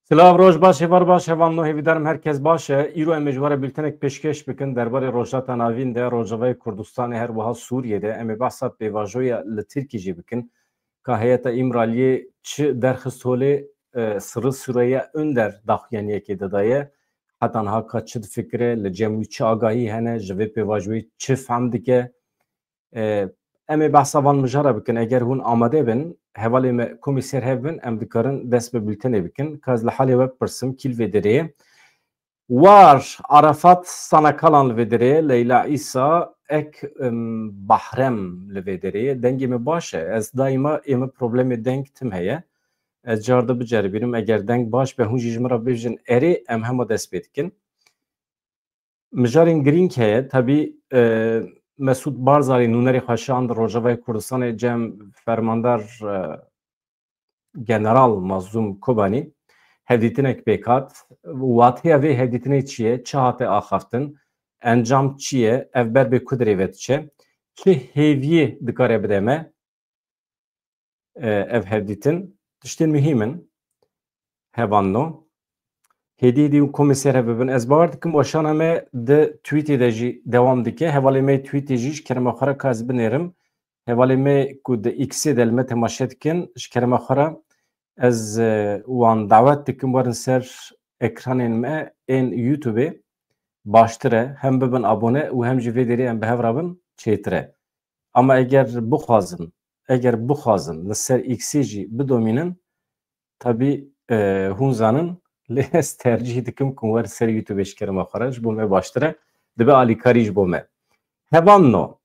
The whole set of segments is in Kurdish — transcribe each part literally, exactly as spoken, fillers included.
Silav, roj baş, êvar baş, hevalno, hêvîdarim her kes baş e. Îro em ê ji we re bültenek pêşkêş bikin derbarê Rojhilata Navîn de, Rojavayê Kurdistanê, her wiha Sûriyê de. Em ê behsa pêvajoya li Tirkî jî bikin. Ka heyeta Îmraliyê çi derxist holê, e, Sirri Süreyya Önder daxuyaniyekê didaye. Heta niha ka çi difikire, li cem wî çi agahî hene, ji vê pêvajoyê çi fehm dike? E, em ê behsa van mijara bikin. Eger hûn amade bin, hevalê me komî ser hev bin, em dikarin dest bi bültenê bikin. Ka ez li halê we bipirsim, kî li vê derê ye? War, Arafat Sanakalan li vê derê ye, Leyla Îsa, Ek, em, Bahrem li vê derê ye. Dengê me baş e. Ez daîma ê min problemê deng tim heye. Ez carde biceribînim. Eger deng baş be, hûn jî ji min re bibêjin erê, em hema dest pê dikin. Mijarên girîng heye. Tabî, e, Mesûd Barzanî, nûnerê xwe şand Rojavayê Kurdistanê cem fermandar, e, General Mazlûm Kobanî, hevdîtinek pêk hat. Wateya vê hevdîtinê çi ye? Çi hate axaftin? Encam çi ye? Ev ber bê ku dirê ve diçe? Çi hêviyê dikare bide me? E, ev hevdîtin tiştên muhîm in. Hevalno, hêdî hêdî hûn komê ser hev bibin. Ez bawer dikim weşana me di Twîtê de jî dewam dike. Hevalê me Twîtê jî ji kerema xwe re ka ez binêrim. Hevalê me ku di X'ê de li me temaşe dikin, ji kerema xwe re ez, e, wan dawet dikim werin ser ekranên me ên YouTubeê. Baştir e, hem bibin abone û hem jî vê derê em bi hev re bin çêtir e. Ama eger bixwazin, eger bixwazin li ser X'ê jî bidomînin, tabî, e, hûn zanin, lê ez tercîh dikim ku wer ser YouTube ji kerema xwe re, ji bo me baştir e, dibe alîkarî ji bo me. Hevalno.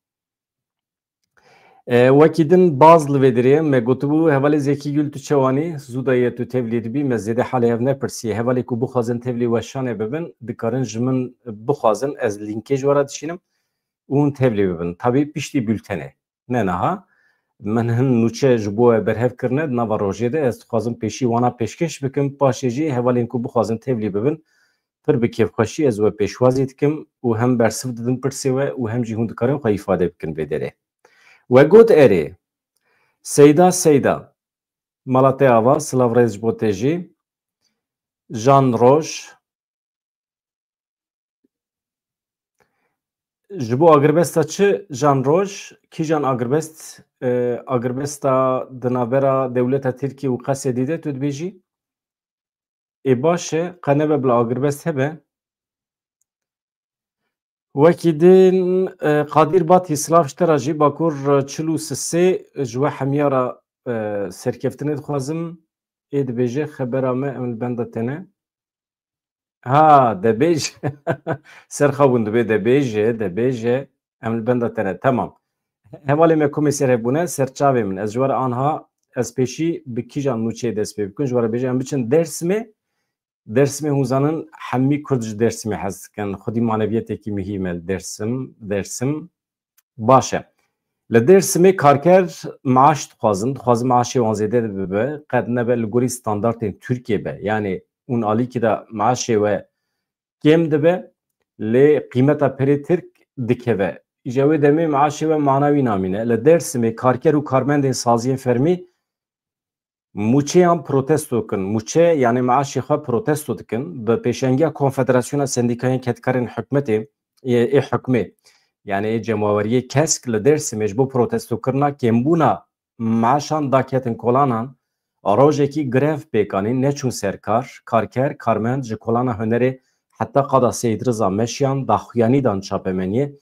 E, wekî din baz li vê derê me gotibû, hevalê Zekî Gül, tu çewanî, zû daye tu tevlî dibî, me zêde halê hev nepirsî. Hevalê ku bixwazin tevlî weşanê bibin, dikarin ji min bixwazin, ez lînkê ji we re dişînim û hûn tevlî bibin. Tabî piştî bültenê. Ne niha. Min hin nûçe ji bo we berhev kirine di nava rojê de. Ez dixwazim pêşî wana pêşkêş bikim. Paşê jî hevalên ku bixwazin tevlî bibin, pir bi kêfxweşî ez we pêşwazî dikim û hem bersiv didin pirsê we û hem jî hûn dikarin xwe îfade bikin vê derê. We got erê. Seyda Seyda. Mala te ava, silav rêz ji bo te jî. Jan Roj. Ji bo agirbesta çi Jan Roj? Kîjan agirbest? E, agirbesta di navbera dewleta Tirkî û Qesedî de tu dibêjî? Ê baş e, qe nebe bila agirbest hebe. Wekî din, e, Qadir Batî, silav ji te re jî, Bakur, e, çil û sisê, ji we hemiya re, e, serkeftinê dixwazim. Ê dibêje, xebera me, em li benda te ne. Ha, debêj. Serxabûn dibe, debêje, debêje. Em li benda te ne. Temam. Hevalê me komê ser hebûne, ser çavê min. Ez ji we re anha, ez pêşî bi kîjan nûçeyê dest pê bikim, ji we re bêje, em biçin Dêrsimê. Dêrsimê hûn zanin, hemî Kurd ji Dêrsimê hez dikin. Xwedî maneviyetekî muhîm e li Dêrsim, Dêrsim. Baş e. Li Dêrsimê karker maaş dixwazin, dixwazin maaşê wan zêde bibe, qet nebe li gorî standartên Tirkiyê be. Yanî hûn alîkî de maaşê we kêm dibe, lê qîmeta perê Tirk dikeve. Îja wê demê maaşê we mana wî namîne. Li Dêrsimê karker û karmendên saziyên fermî mûçeyan protesto kin. Mûçe, yanî maaşê xwe protesto dikin. Bi pêşengiya Konfederasyona Sendîkayên Kedkarên Hikûmetê, ê, ê hikûmê, yanî ê cemaweriyê KESK li Dêrsimê ji bo protestokirina kêmbûna maaşan daketin kolanan, rojekî grev pêk anîn, neçûn ser kar. Karker, karmend ji kolana hunerê heta qada Seyîd Riza meşiyan, daxuyanî dan çapemeniyê.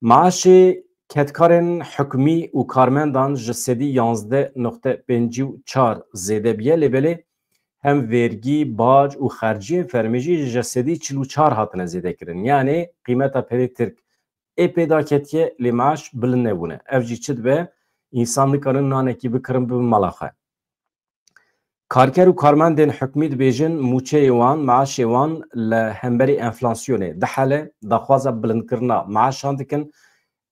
Maaşê kedkarên hikûmî û karmendan ji sedî yanzdeh noqte pêncî û çar zêde biye, lê belê hem vergî, bac û xerciyên fermî jî ji sedî çil û çar hatine zêdekirin. Yanî qîmeta perê Tirk ê pêda ketiye, lê maaş bilind nebûne. Ev jî çi dibe? Însan nikarin nanekî bikirin bibin mala xwe. Karker û karmendên hikûmî dibêjin, mûçeyê wan, maaşê wan li hemberî enflasyonê dihele, daxwaza bilindkirina maaşan dikin.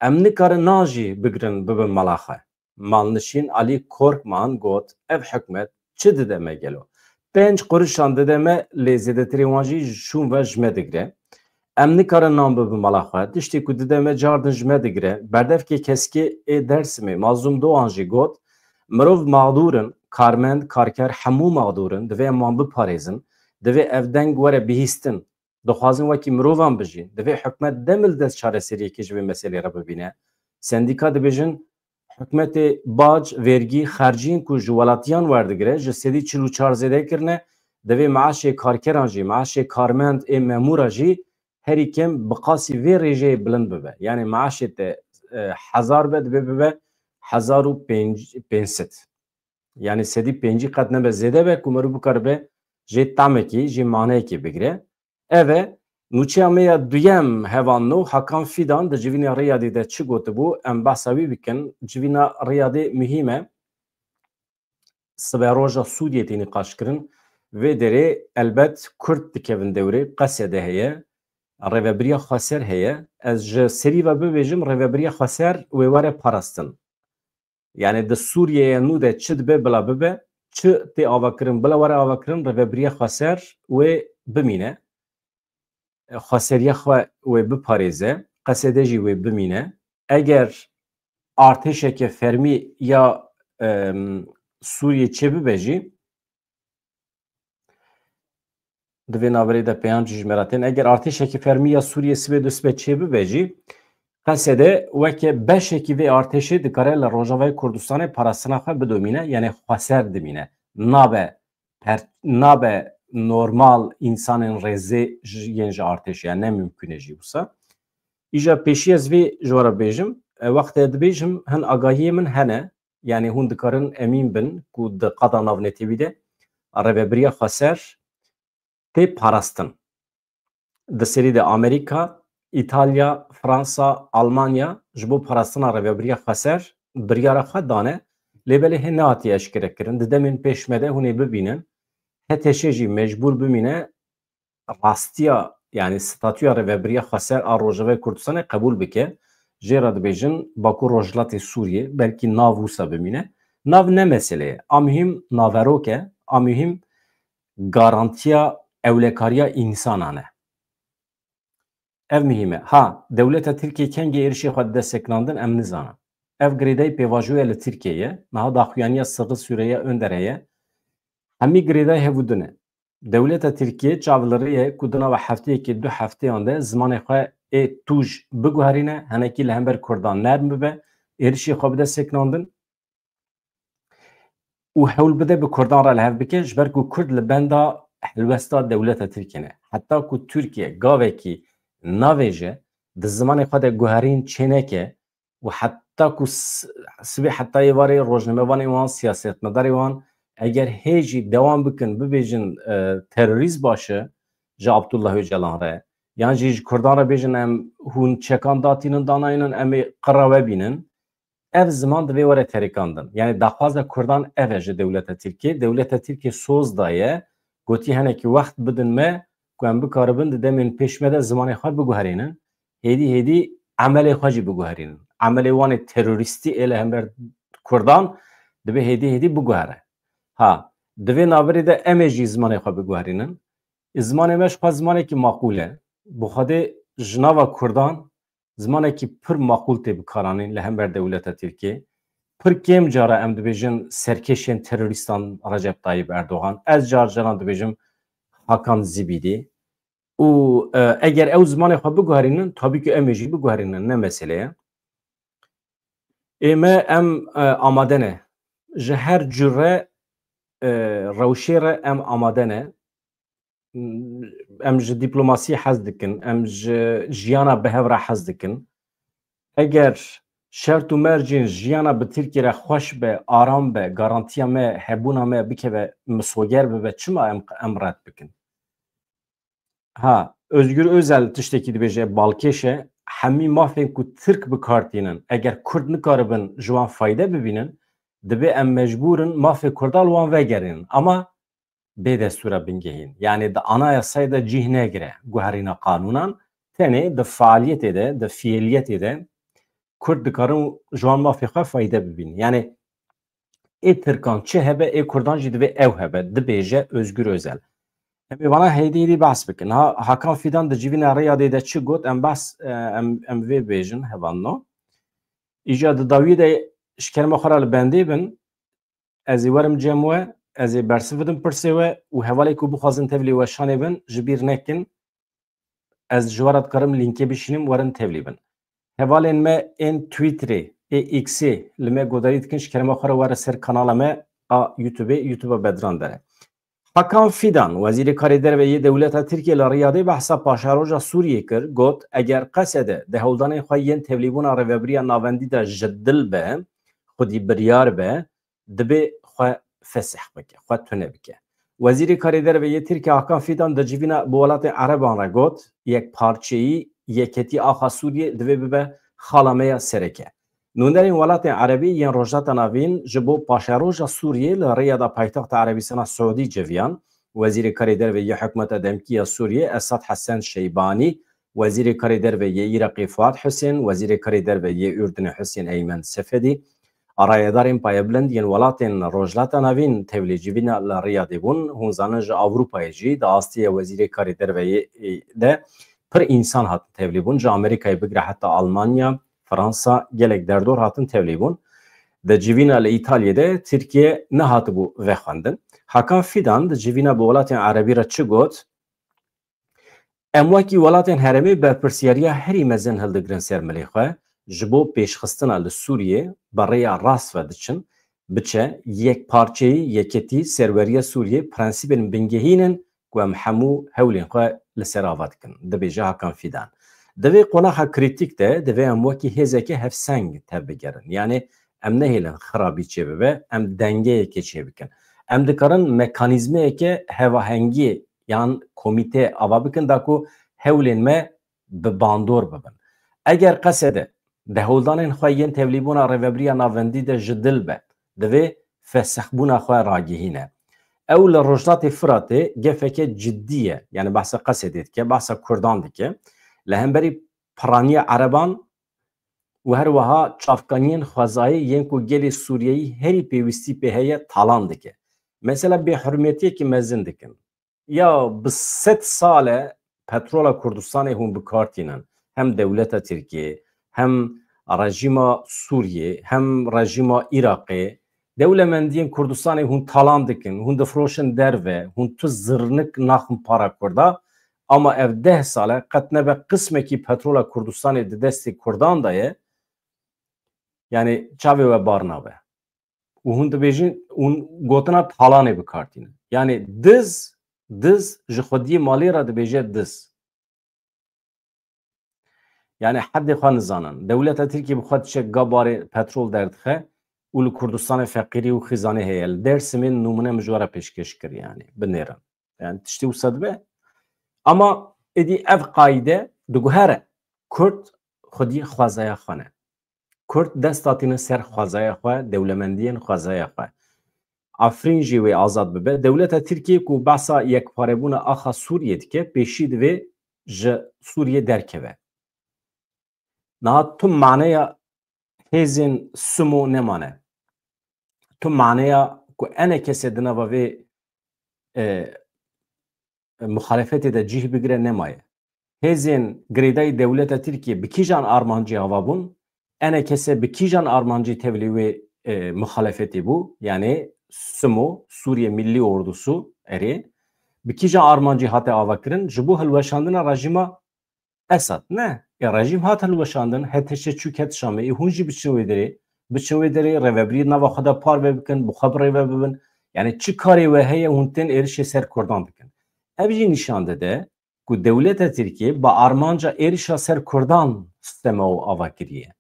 Em nikarin nan jî bigirin bibin mala xwe. Malnişîn Alî Korkman got, ev hikûmet çi dide me gelo? Pênc qurişan dide me, lê zêdetirê wan jî şûn ve ji me digire. Em nikarin nan bibin mala xwe. Tiştê ku dide me cardin ji me digire. Berdevkê KESKê ê Dêrsimê Mazlûm Doğan jî got, mirov mexdûr in, karmend, karker hemû mexdûr in, divê em wan biparêzin, divê ev deng were bihîstin. Dixwazin wekî mirovan bijîn, divê hikûmet demildest çareseriyekê ji vê meselê re bibîne. Sendîka dibêjin, hikûmetê bac, vergî, xerciyên ku ji welatiyan werdigire, ji sedî çil û çar zêde kirine, divê meaşê karkeran jî, meaşê karmend ê memûra jî herî kêm bi qasî vê rêjeyê bilind bibe. Yanî meaşê te, e, hezar be, divê bibe hezar û pênc sed. Yanî sedî pêncî qet nebe zêde be ku merû bikaribe jê tamekî, jê maneyekê bigire. Ev e, nûçeya me ya duyem hevalno, Hakan Fidan di civîna Riyadê de çi gotibû, em behsa wî bikin. Civîna Riyadê muhîm e. Sibe roja Sûriyê tê nîqaşkirin. Vê derê elbet Kurd dikevin dewrê, Qesede heye, Rêvebiriya Xweser heye. Ez ji serî ve bibêjim, Rêvebiriya Xweser wê were parastin. Yanî di Sûriyeyê nû de çi dibe bila bibe, çi tê avakirin bila were avakirin, Rêvebiriya Xweser wê bimîne. Xweseriya xwe wê biparêze, Qesede jî wê bimîne. Eger artêşeke fermî ya, em, Sûriyê çêbibe jî, di vê navberê de peyam jî ji me re tên. Eger artêşekî fermî ya Sûriyê sibê du sibê çêbibe jî, Qesede weke beşekî vê artêşê dikare li Rojavayê Kurdistanê parastina xwe bidomîne, yanî xweser dimîne. Nabe per-, nabe normal însanên rêzê ji, yên ji artêşê, ya ne mimkûn e jî wisa. Îja pêşî ez vê ji we re bêjim, e, wextê dibêjim, hin agahiyê min hene, yanî hûn dikarin emîn bin ku di qada navnetewî de Rêvebiriya Xweser tê parastin. Di serî de Amerîka, Îtalya, Fransa, Almanya ji bo parastina Rêvebiriya Xweser biryara xwe dane, lê belê hê nehatiye eşkerekirin. Di demên pêş me de hûn ê bibînin, H T Ş jî mecbûr bimîne rastiya, yanî statûya Rêvebiriya Xweser a Rojavayê Kurdistanê qebûl bike. Jê re dibêjin Bakur Rojhilatê Sûriyê, belkî nav wisa bimîne. Nav ne mesele ye. A muhîm naverok e, a muhîm garantiya ewlekariya însanan e. Ev muhîm e. Ha, dewleta Tirkiyê kengê êrişê xwe dide sekinandin, em nizanin. Ev girêdayî pêvajoya li Tirkiyeyê ye. Niha daxuyaniya Sirri Sûreya Önder heye. Hemî girêdayî hev û din e. Dewleta Tirkiyê çav li rê ye ku di nava hefteyekê du hefteyan de zimanê xwe ê tûj biguherîne, henekî li hember Kurdan nerm bibe, êrişê xwe bide sekinandin û hewl bide bi Kurdan re li hev bike, ji ber ku Kurd li benda helwesta dewleta Tirkiyê ne. Heta ku Tirkiye gavekî navêje, di zimanê xwe de guherîn çêneke û heta ku s-, sibê heta êvarê rojnamevanê wan, siyasetmedarê wan, eger hê jî dewam bikin, bibêjin, e, terorîst baş e ji Abdullah Ocalan re, yan jî ji Kurdan re bêjin, em hûn çekan datînin, danaynin, em ê qira we bînin. Ev ziman divê were terikandin. Yanî daxwaza Kurdan ev e ji dewleta Tirkiyê. Dewleta Tirkiyê soz daye, gotî, henekî wext bidin me ku em bikaribin di demên pêş me de zimanê xwe biguherînin. Hêdî hêdî emelê xwe jî biguherînin. Emelê wan ê terorîstî ê li hember Kurdan divê hêdî hêdî biguhere. Ha, di vê navberê de em ê jî zimanê xwe biguherînin. Zimanê me ji xwe zimanekî maqûl e. Bi Xwedê ji nava Kurdan zimanekî pir maqûl tê bikaranîn li hember dewleta Tirkiyê. Pir kêm cara em dibêjin serkêşên terorîstan Recep Tayyip Erdogan. Ez car caran dibêjim Hakan Zibîdî. Û, e, eger ew zimanê xwe biguherînin, tabî ku em ê jî biguherînin, ne mesele ye. Ê me em, e, amade ne. Ji her cure, e, rewşê re em amade ne. Em ji dîplomasiyê hez dikin, em ji jiyana bi hev re hez dikin. Eger şert û mercên jiyana bi Tirkiyê re xweş be, aram be, garantiya me, hebûna me bikeve misoger bibe, çima em, em red bikin? Ha, Özgür Özel tiştekî dibêje, balkêş e, hemî mafên ku Tirk bi kar tînin, eger Kurd nikaribin ji wan fayde bibînin, dibê em mecbûr in mafê Kurda li wan vegerînin. Ama bê destûra bingehîn. Yanî di anayasayê de cih negire guherîna qanûnan, tenê di faaliyetê de, di fiiliyetê de Kurd dikarin ji wan mafê xwe fayde bibînin. Yanî ê Tirkan çi hebe, ê Kurdan jî divê ew hebe, dibêje Özgür Özel. Em ê vana hêdî hêdî behs bikin. Ha, Hakan Fidan di civîna Riyadê de çi got, em behs, e, em, em vê bêjin, hevalno. Îca di dawiyê de ji kerema xwe re li bendê bin, ez ê werim cem we, ez ê bersiv bidim pirsê we û hevalê ku bixwazin tevlî weşanê bin, ji bîr nekin. Ez ji we re dikarim lînkê bişînim, werin tevlî bin. Hevalên me ên Twitterê, ê Xê li me godarî dikin, ji kerema xwe re were ser kanala me a YouTube-ê, YouTube-a Bedran Dere. Hakan Fidan, Wezîrê Karê Derve yê dewleta Tirkiye li Riyadê behsa paşeroja Sûriyê kir, got, eger Qesede di hewldanên xwe yên tevlîbûna rêvebiriya navendî de ji dil be, xwedî biryar be, dibê xwe fesih bike, xwe tune bike. Wezîrê Karê Derve yê Tirkiye Hakan Fidan di civîna bi welatên Ereban re got, yekparçeyî, yeketî axa Sûriyê divê bibe xala me ya sereke. Nûnerên welatên Erebî yên Rojhilata Navîn ji bo paşeroja Sûriyê li Riyada paytexta Erebîstana Siûdî civiyan. Wezîrê Karê Derve yê hikûmeta demkî ya Sûriyê Esad Hesen Şeybanî, Wezîrê Karê Derve yê Iraqê Fuad Husên, Wezîrê Karê Derve yê Urdunê Husên Eymen Sefedî, rayedarên payebilind yên welatên Rojhilata Navîn tevlî civîna li Riyadê bûn. Hûn zanin ji Ewropayê jî di astê ya Wezîrê Karê Derve yê de pir însan hatin tevlî bûn. Ji Amerîkayê bigire heta Almanya, Fransa, gelek derdor hatin tevlî bûn. Di civîna li Îtalyê de Tirkiye nehatibû vexwendin. Hakan Fidan di civîna bi welatên Erebî re çi got? Em wekî welatên herêmê berpirsiyariya herî mezin hildigirin ser milê xwe, ji bo pêşxistina li Sûriyê bi rêya rast ve diçin, biçe, yekparçeyî, yeketî, serweriya Sûriyê prensîbên bingehîn in ku em hemû hewlên xwe li ser ava dikin, dibêje Hakan Fidan. Di vê qonaxa krîtîk de divê em wekî hêzeke hevseng tevbigerin. Yanî em nehêlin xirabî çêbibe, em dengeyekê çêbikin. Em dikarin mekanîzmeyeke hevahengiyê yan komîte ava bikin da ku hewlên me bi bandor bibin. Eger Qesede di hewldanên xwe yên tevlîbûna rêvebiriya navendî de ji dil be, divê fesixbûna xwe ragihîne. Ew li Rojhilatê Firatê gefeke cidî ye, yanî behsa Qesedê dike, behsa Kurdan dike. Li hemberî piraniya Ereban û her wiha çavkaniyên xwezayê yên ku gelê Sûriyeyî herî pêwîstî pê heye talan dike. Mesela bêhurmetiyekî mezin dikin. Ya bi sed sal e petrola Kurdistanê hûn bi kar tînin. Hem dewleta Tirkiyê, hem rejîma Sûriyê, hem rejîma Iraqê. Dewlemendiyên Kurdistanê hûn talan dikin, hûn difroşin derve, hûn tu zirnik naxin para Kurda. Ama ev deh sal e qet nebe qismekî petrola Kurdistanê di destê Kurdan de ye. Yanî çavê we bar nabe. Û hûn dibêjin, hûn gotina talanê bi kar tînin. Yanî diz, diz ji xwediyê malê re dibêje diz. Yanî hedê xwe nizanin. Dewleta Tirkiyê bi xwe diçe gabarê petrol derdixe û li Kurdistanê feqîrî û xîzanê heye. Li Dêrsimê nimûne min ji we re pêşkêş kir, yanî binêrin. Yanî tiştê wisa dibe. Ama êdî ev qaîde diguhere Kurd xwedî xwezaya xwe ne. Kurd dest datîne ser xwezaya xwe, dewlemendiyên xwezaya xwe. Efrîn jî wê azad bibe. Dewleta Tirkiyê ku behsa yekparebûna axa Sûriyê dike, pêşî divê ji Sûriyê derkeve. Niha tu maneya hêzên Sumo nemane. Tu maneya ku enekese di nava vê, e, muxalefetê de cih bigire nemaye. Hêzên girêdayî dewleta Tirkiyê bi kîjan armancî ava bûn? Enekese bi kîjan armancî tevlî wê, e, muxalefetê bû? Yanî Sumo, Sûriye Millî Ordusu, erê, bi kîjan armancî hate avakirin? Ji bo hilweşandina rejîma Esad. Ne. Ê rejîm hat hilweşandin, H T Ş çû ket Şamê, ê hûn jî biçin wê derê, biçin wê derê, rêvebiriyê nava xwe de parve bikin, bi xwe bi rêve bibin. Yanî çi karê we heye hûn tên êrişê ser Kurdan bikin. Ev jî nîşan dide ku dewleta Tirkiyê bi armanca êrişa ser Kurdan Sumo ava kiriye.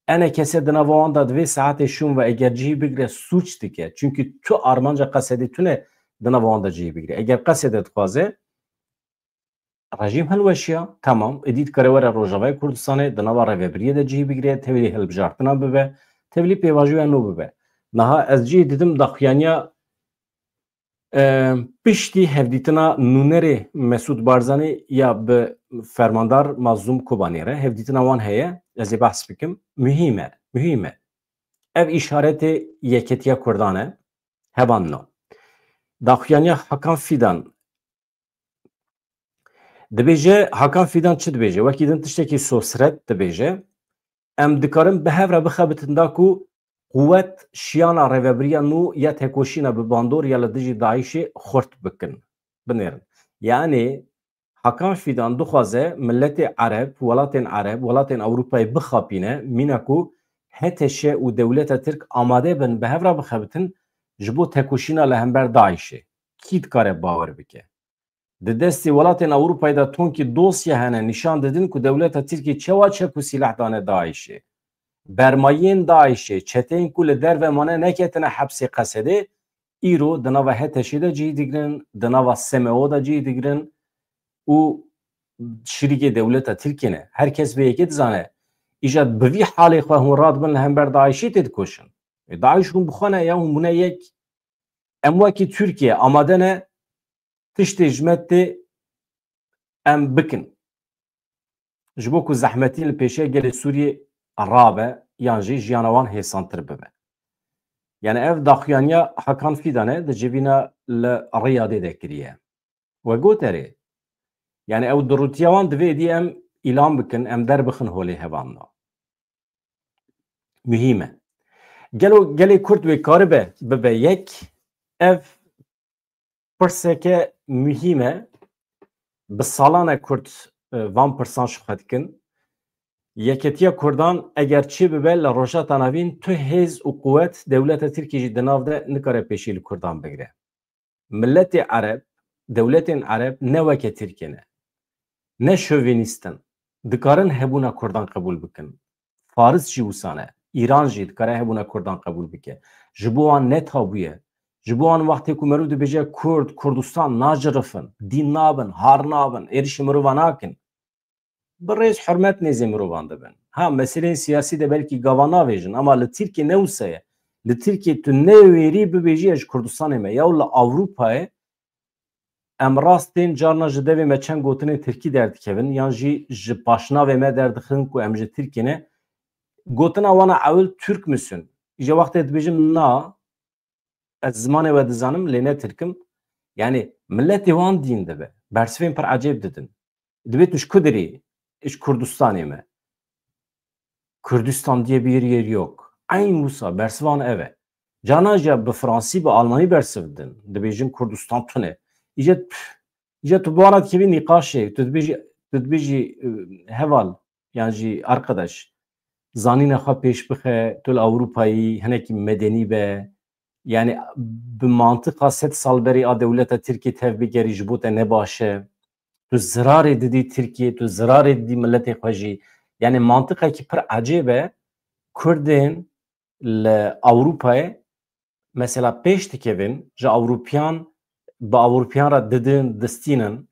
Enekese di nava wan de di vê saetê şûn ve eger cihî bigire sûc dike. Çunkî tu armanca Qesedê tune di nava wan de cihî bigire. Eger Qesede dixwaze, rejîm hilweşiya, temam, êdî dikare were Rojavayê Kurdistanê, di nava rêvebiriyê de cihî bigire, tevlî hilbijartina bibe, tevlî pêvajoya nû bibe. Niha ez cihê didim daxuyaniya, e, piştî hevdîtina nûnerê Mesûd Barzanî ya bi fermandar Mazlûm Kobanî re, hevdîtina wan heye, ez ê behs bikim, muhîm e, muhîm e. Ev îşaretê yeketiya Kurdan e, hevan no. Daxuyaniya Hakan Fidan dibêje, Hakan Fidan çi dibêje? Wekî din tiştekî sosret dibêje. Em dikarin bi hev re bixebitin da ku quwet şiyana rêvebiriya nû ya tekoşîna bi bandor ya li dijî DAIŞê xurt bikin, binêrin. Yanî Hakan Fidan dixwaze miletê Ereb, welatên Ereb, welatên Ewropayê bixapîne, mîna ku HTŞ û dewleta Tirk amade bin bi hev re bixebitin ji bo tekoşîna li hember DAIŞê. Kî dikare bawer bike? Di destê welatên Ewropayê de tonkî dosya hene nîşan didin ku dewleta Tirkiyê çawa çek û sîleh dane DAIŞê. Bermayiyên DAIŞê, çeteyên ku li derve mane neketine hepsê Qesedê, îro di nava HTŞê de cih digirin, di nava SMO de cih digirin û şirîkê dewleta Tirkiyê ne. Her kes vê yekê dizane. Îja bi vî halê xwe hûn radibin li hember DAIŞê têdikoşin. E, DAIŞ hûn bi xwe ne ya, hûn bûne yek. Em wekî Tirkiye amade ne tiştê ji me tê em bikin. Ji bo ku zehmetî li pêşiya gelê Sûriyê rabe yan jî jiyana wan hêsantir bibe. Yani ev daxuyaniya Hakan Fidan e, di civîna li Riyadê de kiriye. We got erê. Yani ew durûtiya wan divê êdî em îlan bikin, em derbixin holê hevanna. Muhîm e. Gelo gelê Kurd wê karibe bibe yek? Ev pirseke muhîm e. Bi salan e Kurd, e, van pirsan ji xwe dikin. Yeketiya Kurdan eger çê bibe li Rojhilata Navîn tu hêz û quwet dewleta Tirkiyê jî di nav de nikare pêşî li Kurdan bigire. Miletê Ereb, dewletên Ereb ne weke Tirkiyê ne. Ne şovînîst in. Dikarin hebûna Kurdan qebûl bikin. Faris jî wisa ne. Îran jî dikare hebûna Kurdan qebûl bike. Ji bo wan ne tabû ye. Ji bo wan wextê ku meriv dibêje Kurd, Kurdistan nacirifin, dîn nabin, har nabin, êrişî mirova nakin. Bi rêz hurmet nêzê mirovan dibin. Ha, meseleyên siyasî de belkî gava navêjin, ama li Tirkiyê ne wisa ye. Li Tirkiyê tu ne wêrî bibêjî ez ji Kurdistanê me. Ya li Ewropayê em rast tên carna ji devê me çend gotinên tirkî derdikevin, yan jî ji paşnavê me derdixin ku em ji Tirkiyê ne. Gotina wana ewil Türk müsün? Îja wextê dibêjim na, ez zimanê we dizanim, lê ne Tirk im. Yani miletê wan dîn dibe. Bersivên pir ecêb didin. Dibê tu ji ku derê? Ji Kurdistanê me. Kurdistan diye bir yer yok. Eyn wisa bersivan ev e. Carna jî bi fransî, bi almanî bersiv didin. Dibêjin Kurdistan tune. Îje, îje tu bi wan re dikevî nîqaşê. Tu dibêjî, tu dibêjî, e, heval, yan jî arkadaş, zanîna xwe pêş bixe, tu li Ewropayî hinekî medenî be. Yani bi mantiqa sed sal berî a dewleta Tirkiyê tev bigerî ji bo te ne baş e. Tu zirarê didî Tirkiyê, tu zirarê didî miletê xwe jî. Yani mantiqekî pir ecêb e. Kurdên li Ewropayê mesela pêş dikevin, ji Ewropiyan, bi Ewropiyan re didin, distînin,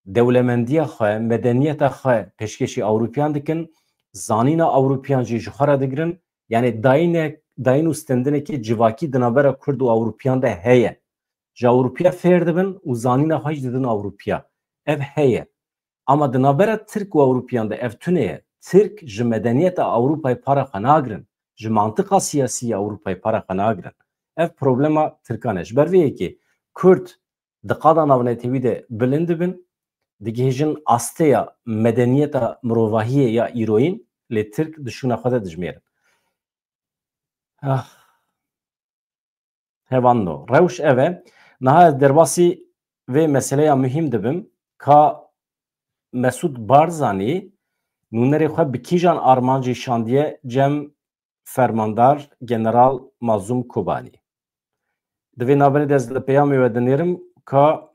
dewlemendiya xwe, medeniyeta xwe pêşkêşî Ewropiyan dikin, zanîna Ewropiyan jî ji xwe re digirin. Yani dayîne-, dayîn û stendinekê civakî di navbera Kurd û Ewropiyan de heye. Ji Ewropiya fêr dibin û zanîna xwe jî didin Ewropiya. Ev heye. Ama di navbera Tirk û Ewropiyan de ev tune ye. Tirk ji medeniyeta Ewropayê para xwe nagirin. Ji mantiqa siyasî ya Ewropayê para xwe nagirin. Ev problema Tirkan e. Ji ber vê yekê Kurd di qada navnetewî de bilind dibin, digihêjin asteya medeniyeta mirovahiyê ya îroyîn, lê Tirk di şûna xwe de dijmêrin. Ah. Hevando. Rewş ev e. Niha ez derbasî vê meseleya muhîm dibim. Ka Mesûd Barzanî nûnerê xwe bi kîjan armancî şandiye cem fermandar General Mazlûm Kobanî? Di vê navberê de ez li peyamê we dinêrim ka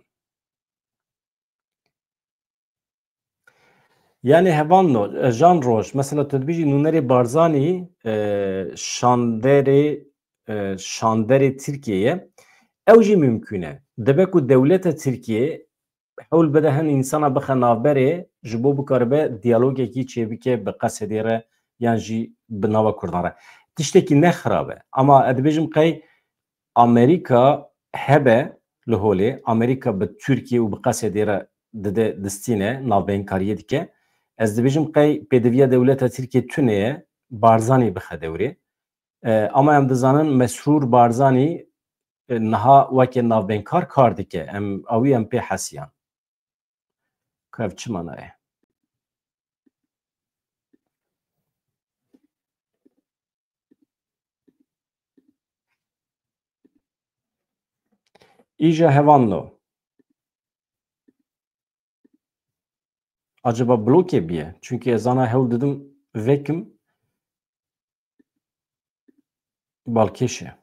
Yani hevano, e, Jan Roj, mesela tu dibêjî nûnerê Barzanî, e, şanderê, e, şanderê Tirkiyê ye. Ew jî mimkûn e. Dibe ku dewleta Tirkiyê hewl bide hin însana bixe navberê, ji bo bikaribe diyalogekî çêbike bi Qesedê re yan jî bi nava Kurdan re. Tiştekî ne xirab e. Ama ez dibêjim qey Amerîka hebe li holê, Amerîka bi Tirkiye û bi Qesedê re dide distîne, navbeyinkariyê dike. Ez dibêjim qey pêdiviya dewleta Tirkiye tune ye, Barzanî bixe dewrê. E, ama em dizanin Mesrûr Barzanî, e, niha weke navbeynkar kar dike. Em, ewî em pê hesiyan. Ka ev çi mana ye? Îja hevanlo. Acaba blokê biye? Çünkü ez ana hewl didim vekim. Balkêş e.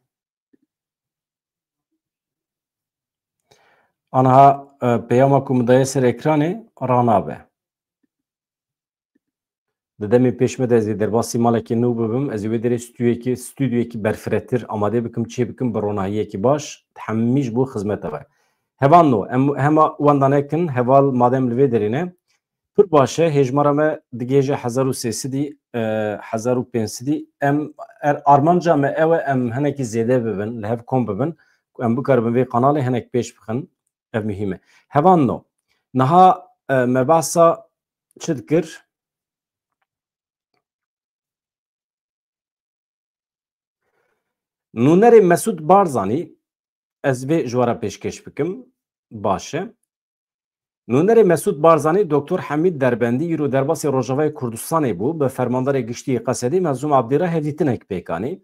Anha, e, peyama ku min daye ser ekranê ranabe. Di demê pêş me de ez ê derbasî malekê nû bibim, ez ê wê derê stûyekî, stûdyoyekî berfiretir amade bikim, çê bikim bi ronahiyekî baş, hemî ji bo xizmeta we. Hevalno, em hema wenda nekin, heval madem li vê derê ne, pir baş e, hêjmara me digihêje hezar û sê sedî, e, hezar û pênc sedî, em, er, armanca me ew e, em hinekî zêde bibin, li hev kom bibin, ku em bikaribin vê kanalê hinek pêş bixin, ev muhîm e. Hevalno, niha, e, me behsa çi dikir? Nûnerê Mesûd Barzanî, ez vê ji we re pêşkêş bikim, baş e. Nûnerê Mesûd Barzanî, Doktor Hemîd Derbendî, îro derbasê Rojavayê Kurdistanê bû, bi Fermandarê Giştî yê Qesedê Mezlûm Abdî re hevdîtinek pêk anî.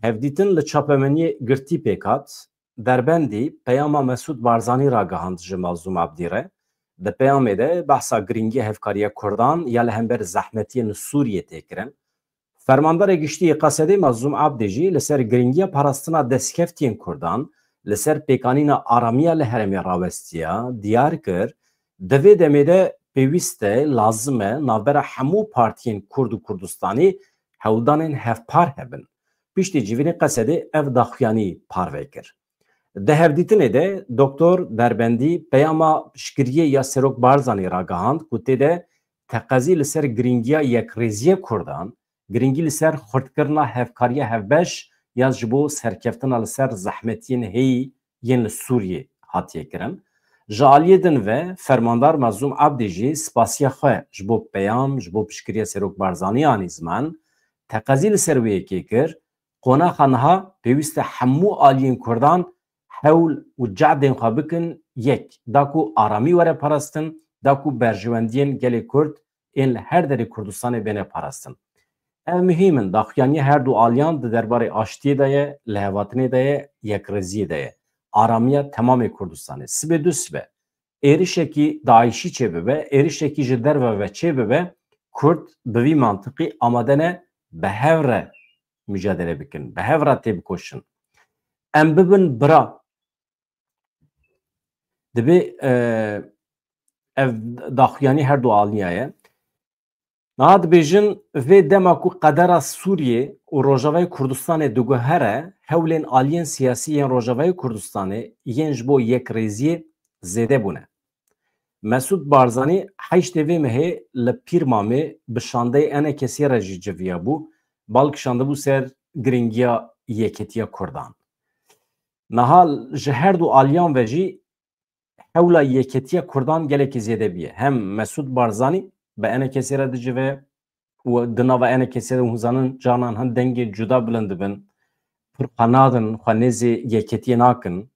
Hevdîtin li çapemeniyê girtî pêk hat. Derbendî peyama Mesûd Barzanî ragihand ji Mezlûm Abdî re. Di peyamê de behsa girîngiya hevkariya Kurdan ya li hember zehmetiyên li Sûriyê tê kirin. Fermandarê Giştî yê Qesedê Mezlûm Abdî jî li ser girîngiya parastina destkeftiyên Kurdan, li ser pêkanîna aramiya li herêmê rawestiya, diyar kir, di vê demê de pêwîst e, lazim e, navbera hemû partiyên Kurd û Kurdistanî hewldanên hevpar hebin. Piştî civînê Qesedê ev daxuyanî parve kir. Di hevdîtinê de Doktor Derbendî peyama piştgiriyê ya Serok Barzanî ragihand ku tê de teqezî li ser girîngiya yekrêziya Kurdan, girîngî li ser xurtkirina hevkariya hevbeş ya ji bo serkeftina li ser zehmetiyên heyî yên li Sûriyê hatiye kirin. Ji aliyê din ve Fermandar Mezlûm Abdî jî spasiya xwe ji bo peyam, ji bo piştgiriya Serok Barzanî anî ziman, teqezî li ser wê yekê kir, qonaxa niha pêwîst e hemû aliyên Kurdan hewl û cehdên xwe bikin yek, da ku aramî were parastin, da ku berjewendiyên gelê Kurd ên li her derê Kurdistanê bêne parastin. Ev muhîm in, daxuyaniya her du aliyan di derbarê aştiyê de ye, lihevhatinê de ye, yekrêziyê de ye. Aramiya temamê Kurdistanê. Sibê du sibe, êrişekî DAIŞî çêbibe, êrişekî ji derve ve çêbibe, Kurd bi vî mantiqî amade ne bi hev re micadele bikin, bi hev re têbikoşin. Em bibin bira. Dibê, e, ev daxuyanî her du aliya ye. Niha dibêjin, vê dema ku qedera Sûriyê û Rojavayê Kurdistanê diguhere, hewlên aliyên siyasî yên Rojavayê Kurdistanê yên ji bo yekrêziyê zêde bûne. Mesûd Barzanî heştê vê mehê li Pîrmamê bi şandeyê ENKSê re jî civiyabû, bal kişandibû ser girîngiya yeketiya Kurdan. Niha ji her du aliyan ve jî hewla yeketiya Kurdan gelekî zêde bûye. Hem Mesûd Barzanî bi ENKSê re dicive û di nava ENKSê de hûn zanin carnan hin dengê cuda bilind dibin. Pir xwe nadin, xwe nêzê yeketiyê nakin.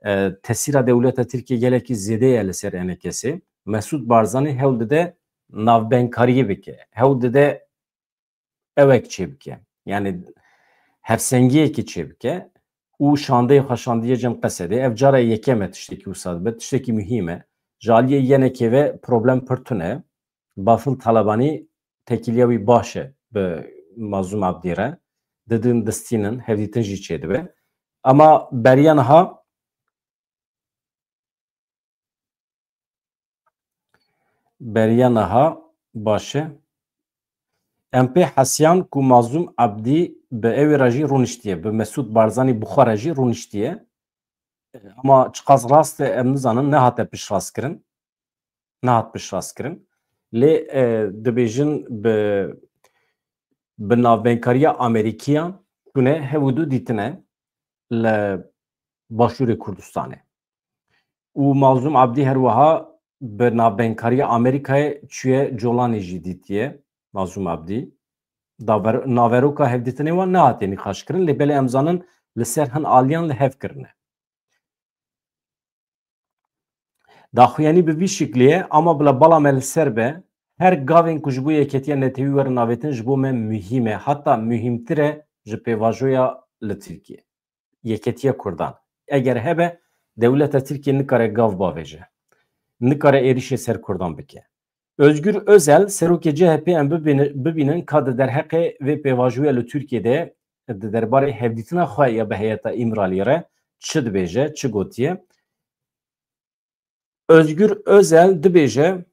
E, tesîra dewleta Tirkiyê gelekî zêde ye li ser ENKSê. Mesûd Barzanî hewl dide navbengkariyê bike. Hewl dide ewek çêbike. Yani hevsengiyekî çêbike û şandeyê xwe şandiye cem Qesedê. Ev cara yekem e tiştekî wisa dibe. Tiştekî muhîm e. Ji aliyê ENKê ve problem pir tune. Bafil Talebanî tekîliya wî baş e bi Mazlûm Abdî re. Didin distînin, hevdîtin jî çêdibe. Ama beriya niha Beriya niha baş e. Em pê hesiyan ku Mazlûm Abdî bi ewê re jî rûniştiye, bi Mesûd Barzanî bi xwe re jî rûniştiye. Ama çiqas rast e, em nizanin, nehate piştrastkirin. Nehat piştrastkirin. Lê, e, dibêjin bi, bi navbengkariya Amerîkiyan çûne hev û du dîtine li Başûrê Kurdistanê. Û Mazlûm Abdî her wiha bi navbengkariya Amerîkayê çûye Colanê jî dîtiye. Mazlûm Abdî. Daver-, naveroka hevdîtinê wan nehatiye nîqaşkirin, lê belê em zanin li ser hin aliyan li hev kirine. Daxuyanî bi vî şiklî ye, ama bila bala me li ser be, her gavên ku ji bo yeketiya netewî werin avêtin ji bo me muhîm e, heta muhîmtir e ji pêvajoya li Tirkiye. Yeketiya Kurdan. Eger hebe, Dewleta Tirkiye nikare gav bavêje. Nikare êrişê ser Kurdan bike. Özgür Özel, serokê C H P, em bibîne-, bibînin ka di derheqê vê pêvajoyê li Tirkiyê de di derbarê hevdîtina xwe ya bi heyeta Îmraliyê re çi dibêje, çi gotiye. Özgür Özel dibêje,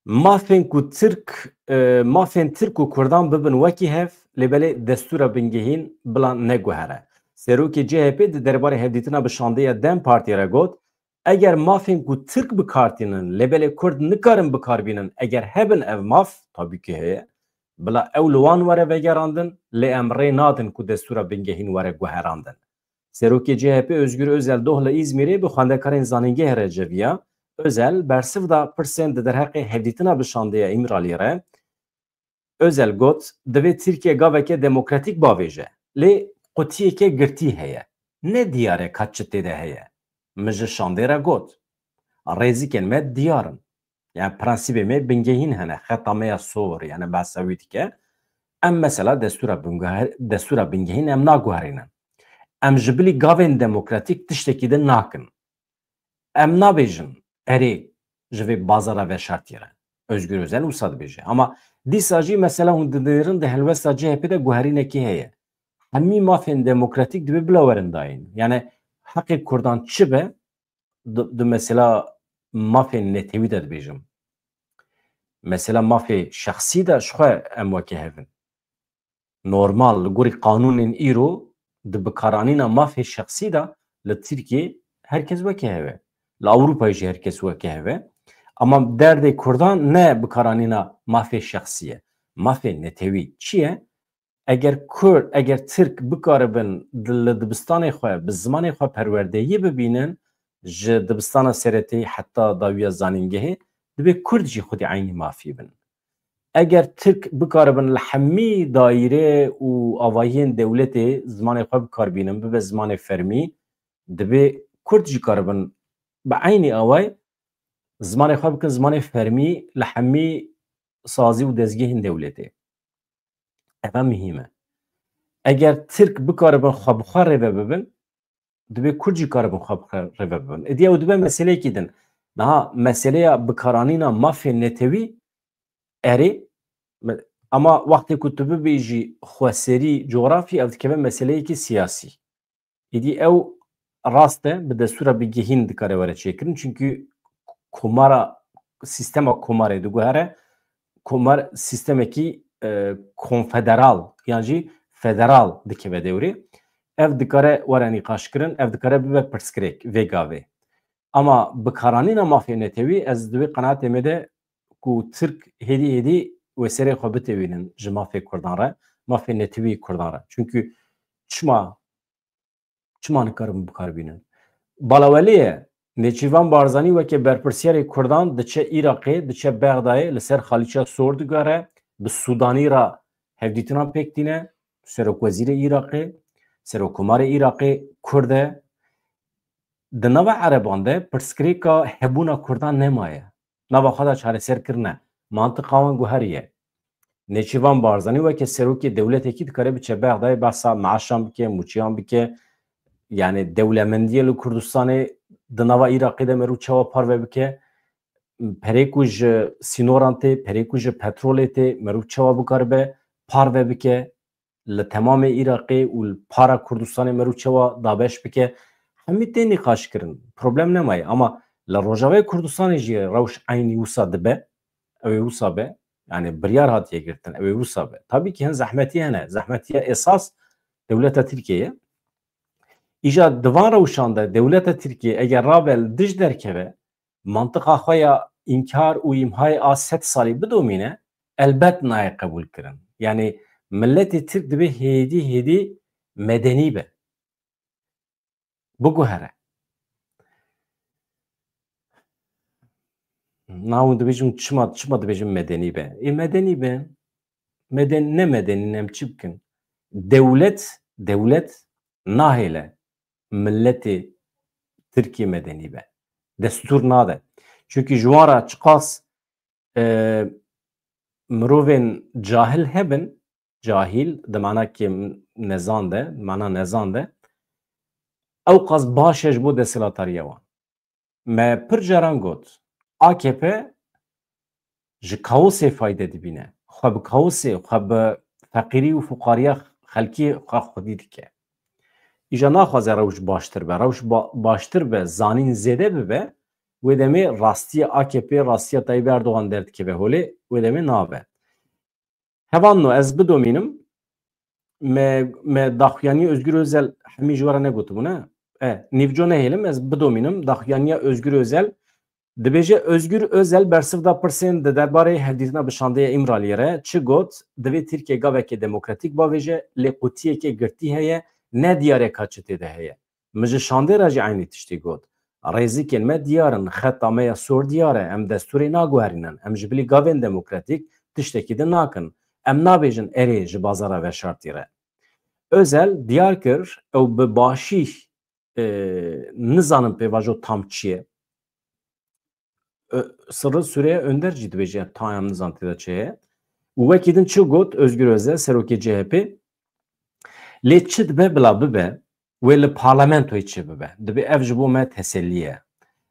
mafên ku Tirk, e, mafên Tirk û Kurdan bibin wekî hev, lê belê destûra bingehîn bila neguhere. Serokê C H P di derbarê hevdîtina bi şandeya DEM Partî re got, eger mafên ku Tirk bi kar tînin, lê belê Kurd nikarin bi kar bînin, eger hebin ev maf, tabî ki heye, bila ew li wan were vegerandin, lê em rê nadin ku destûra bingehîn were guherandin. Serokê C H P Özgür Özel doh li Îzmîrê bi xwendekarên zanîngehê re ceviya. Özel bersiv da pirsên di derheqê hevdîtina bi şandeya Îmraliyê re. Özel got, divê Tirkiye gaveke demokratîk bavêje, lê qutiyeke girtî heye. Ne diyar e ka çi tê de heye. Min ji şandê re got, rêzikên me diyar in. Yani prensîbê me bingehîn hene, xeta me ya sor, yani behsa wî dike. Em mesela destûra bingehî-, destûra bingehîn em naguherînin. Em ji bilî gavên demokratîk tiştekî din nakin. Em nabêjin, erê, ji vê bazara veşartî re. Özgür Özel wisa dibêje. Ama dîsa jî mesela hûn dinêrin di helwesta C H P de guherînekî heye. Hemî mafên demokratîk divê bila werin dayîn. Yani heqê Kurdan çi be, di, di mesela mafên netewî de dibêjim. Mesela mafê şexsî de ji xwe em weke hev in. Normal, li gorî qanûnên îro di bikaranîna mafê şexsî de li Tirkiyê her kes weke hev e. Li Ewropayê jî her kes weke hev e. Ama derdê Kurdan ne bikaranîna mafê şexsî ye. Mafê netewî çi ye? Eger Kurd, eger Tirk bikaribin di-, li dibistanê xwe, bi zimanê xwe perwerdeyî bibînin, ji dibistana sereteyî heta dawiya zanîngehê, divê Kurd jî xwedî eynî mafî bin. Eger Tirk bikaribin li hemî daîre û avahiyên dewletê zimanê xwe bikar bînin, bibe zimanê fermî, divê Kurd jî karibin bi eynî awayî zimanê xwe bikin zimanê fermî li hemî sazî û dezgehên dewletê. Eva muhîm e. Eger Tirk bikaribin xwe bi xwe rêve bibin, divê Kurd jî karibin xwe bi xwe rêve bibin. Êdî ew dibe meseleyekî din. Niha meseleya bikaranîna mafê netewî erê, me-, ama wextê ku tu bibêjî xweserî, cografî, ev dikeve meseleyekî siyasî. Êdî ew rast e, bi destûra bingehîn dikare were çêkirin. Çunkî komara, sîstema komarê diguhere, komar sîstemekî, e, konfederal yan jî federal dikeve dewrê. Ev dikare were nîqaşkirin, ev dikare bibe pirsgirêk vê gavê. Ama bikaranîna mafê netewî, ez di wê qenaatê me de ku Tirk hêdî hêdî wê serê xwe bitewînin ji mafê Kurdan re, mafê netewî Kurdan re. Çunkî çima, çima nikarin bikar bînin? Balawelê ye. Nêçîrvan Barzanî weke berpirsiyarê Kurdan diçe Iraqê, diçe Bexdayê, li ser Xalîça Sor digere, bi Sûdanî re hevdîtinan pêk tîne, serokwezîrê Iraqê, serokkomarê Iraqê Kurd e. Di nava Ereban de pirsgirêka hebûna Kurdan nemaye. Nava xwe de çareser kirine. Mantiqa wan guheriye. Nêçîrvan Barzanî weke serokê dewletekî dikare biçe Bexdayê behsa meaşan bike, mûçiyan bike. Yani dewlemendiyê li Kurdistanê di nava Iraqê de merû çawa parve bike. Perê ku ji sînoran tê, perê ku ji petrolê tê, merû çawa bikaribe parve bike. Li temamê Iraqê û li para Kurdistanê merû çawa dabeş bike, hemî tê nîqaşkirin. Problem nemaye. Ama li Rojavayê Kurdistanê jî rewş eynî wisa dibe. Ew ê wisa be. Yani biryar hatiye girtin. Ew ê wisa be. Tabî ki hin zehmetî hene. Zehmetiya esas dewleta Tirkiye ye. Îja di van rewşan de dewleta Tirkiye eger rabe li dij derkeve, mantiqa xwe ya înkar û îmhayê a sed salî bidomîne, elbet nayê qebûl kirin. Yani milletê Tirk divê hêdî hêdî medenî be. Biguhere. Na hûn dibêjin çima, çima dibêjin medenî be? Ê medenî be. Meden-, ne medenî ne em çi bikin? Dewlet, dewlet nahêle milletê Tirkiyê medenî be. Destûr nade. Çunkî ji wan re çiqas, e, mirovên cahil hebin, cahîl, di manakê nezan de, mana nezan de, ew qas baş e ji bo desthilatdariya wan. Me pir caran got, A K P ji kaosê fayde dibîne. Xwe bi kaosê, xwe bi feqîrî û fuqariya xelkê xwe xwedî dike. Îja naxwaze rewş baştir be. Rewş ba-, baştir be, zanîn zêde bibe, wê demê rastiya A K P, rastiya Tayyip Erdogan derdikeve holê, wê demê nabe. Hevalno, ez bidomînim, me, me daxuyaniya Özgür Özel hemî ji we re negotibû, ne? E, nîvco nehêlim, ez bidomînim, daxuyaniya Özgür Özel, dibêje, Özgür Özel bersiv da pirsên di derbarê hevdîtina bi şandeya Îmraliyê re, çi got, divê Tirkiye gavekê demokratîk bavêje, lê qutiyekê girtî heye, ne diyar e ka çi tê de heye. Min ji şandê re jî eynî tiştî got. Rêzikên me diyar in, xeta me ya sor diyar e, em destûrê naguherînin, em ji bilî gavên demokratîk tiştekî din nakin. Em nabêjin erê ji bazara veşartî re. Özel diyar kir, ew bi başî, e, nizanin pêvajo tam çi ye. Ö-, Sırrı Süreyya Önder jî dibêje, tam em nizan tê de çi heye. Û wekî din çi got Özgür Özel, serokê C H P? Lê çi dibe bila bibe, wê li parlamentoyê çi bibe. Divê ev ji bo me tesellî ye.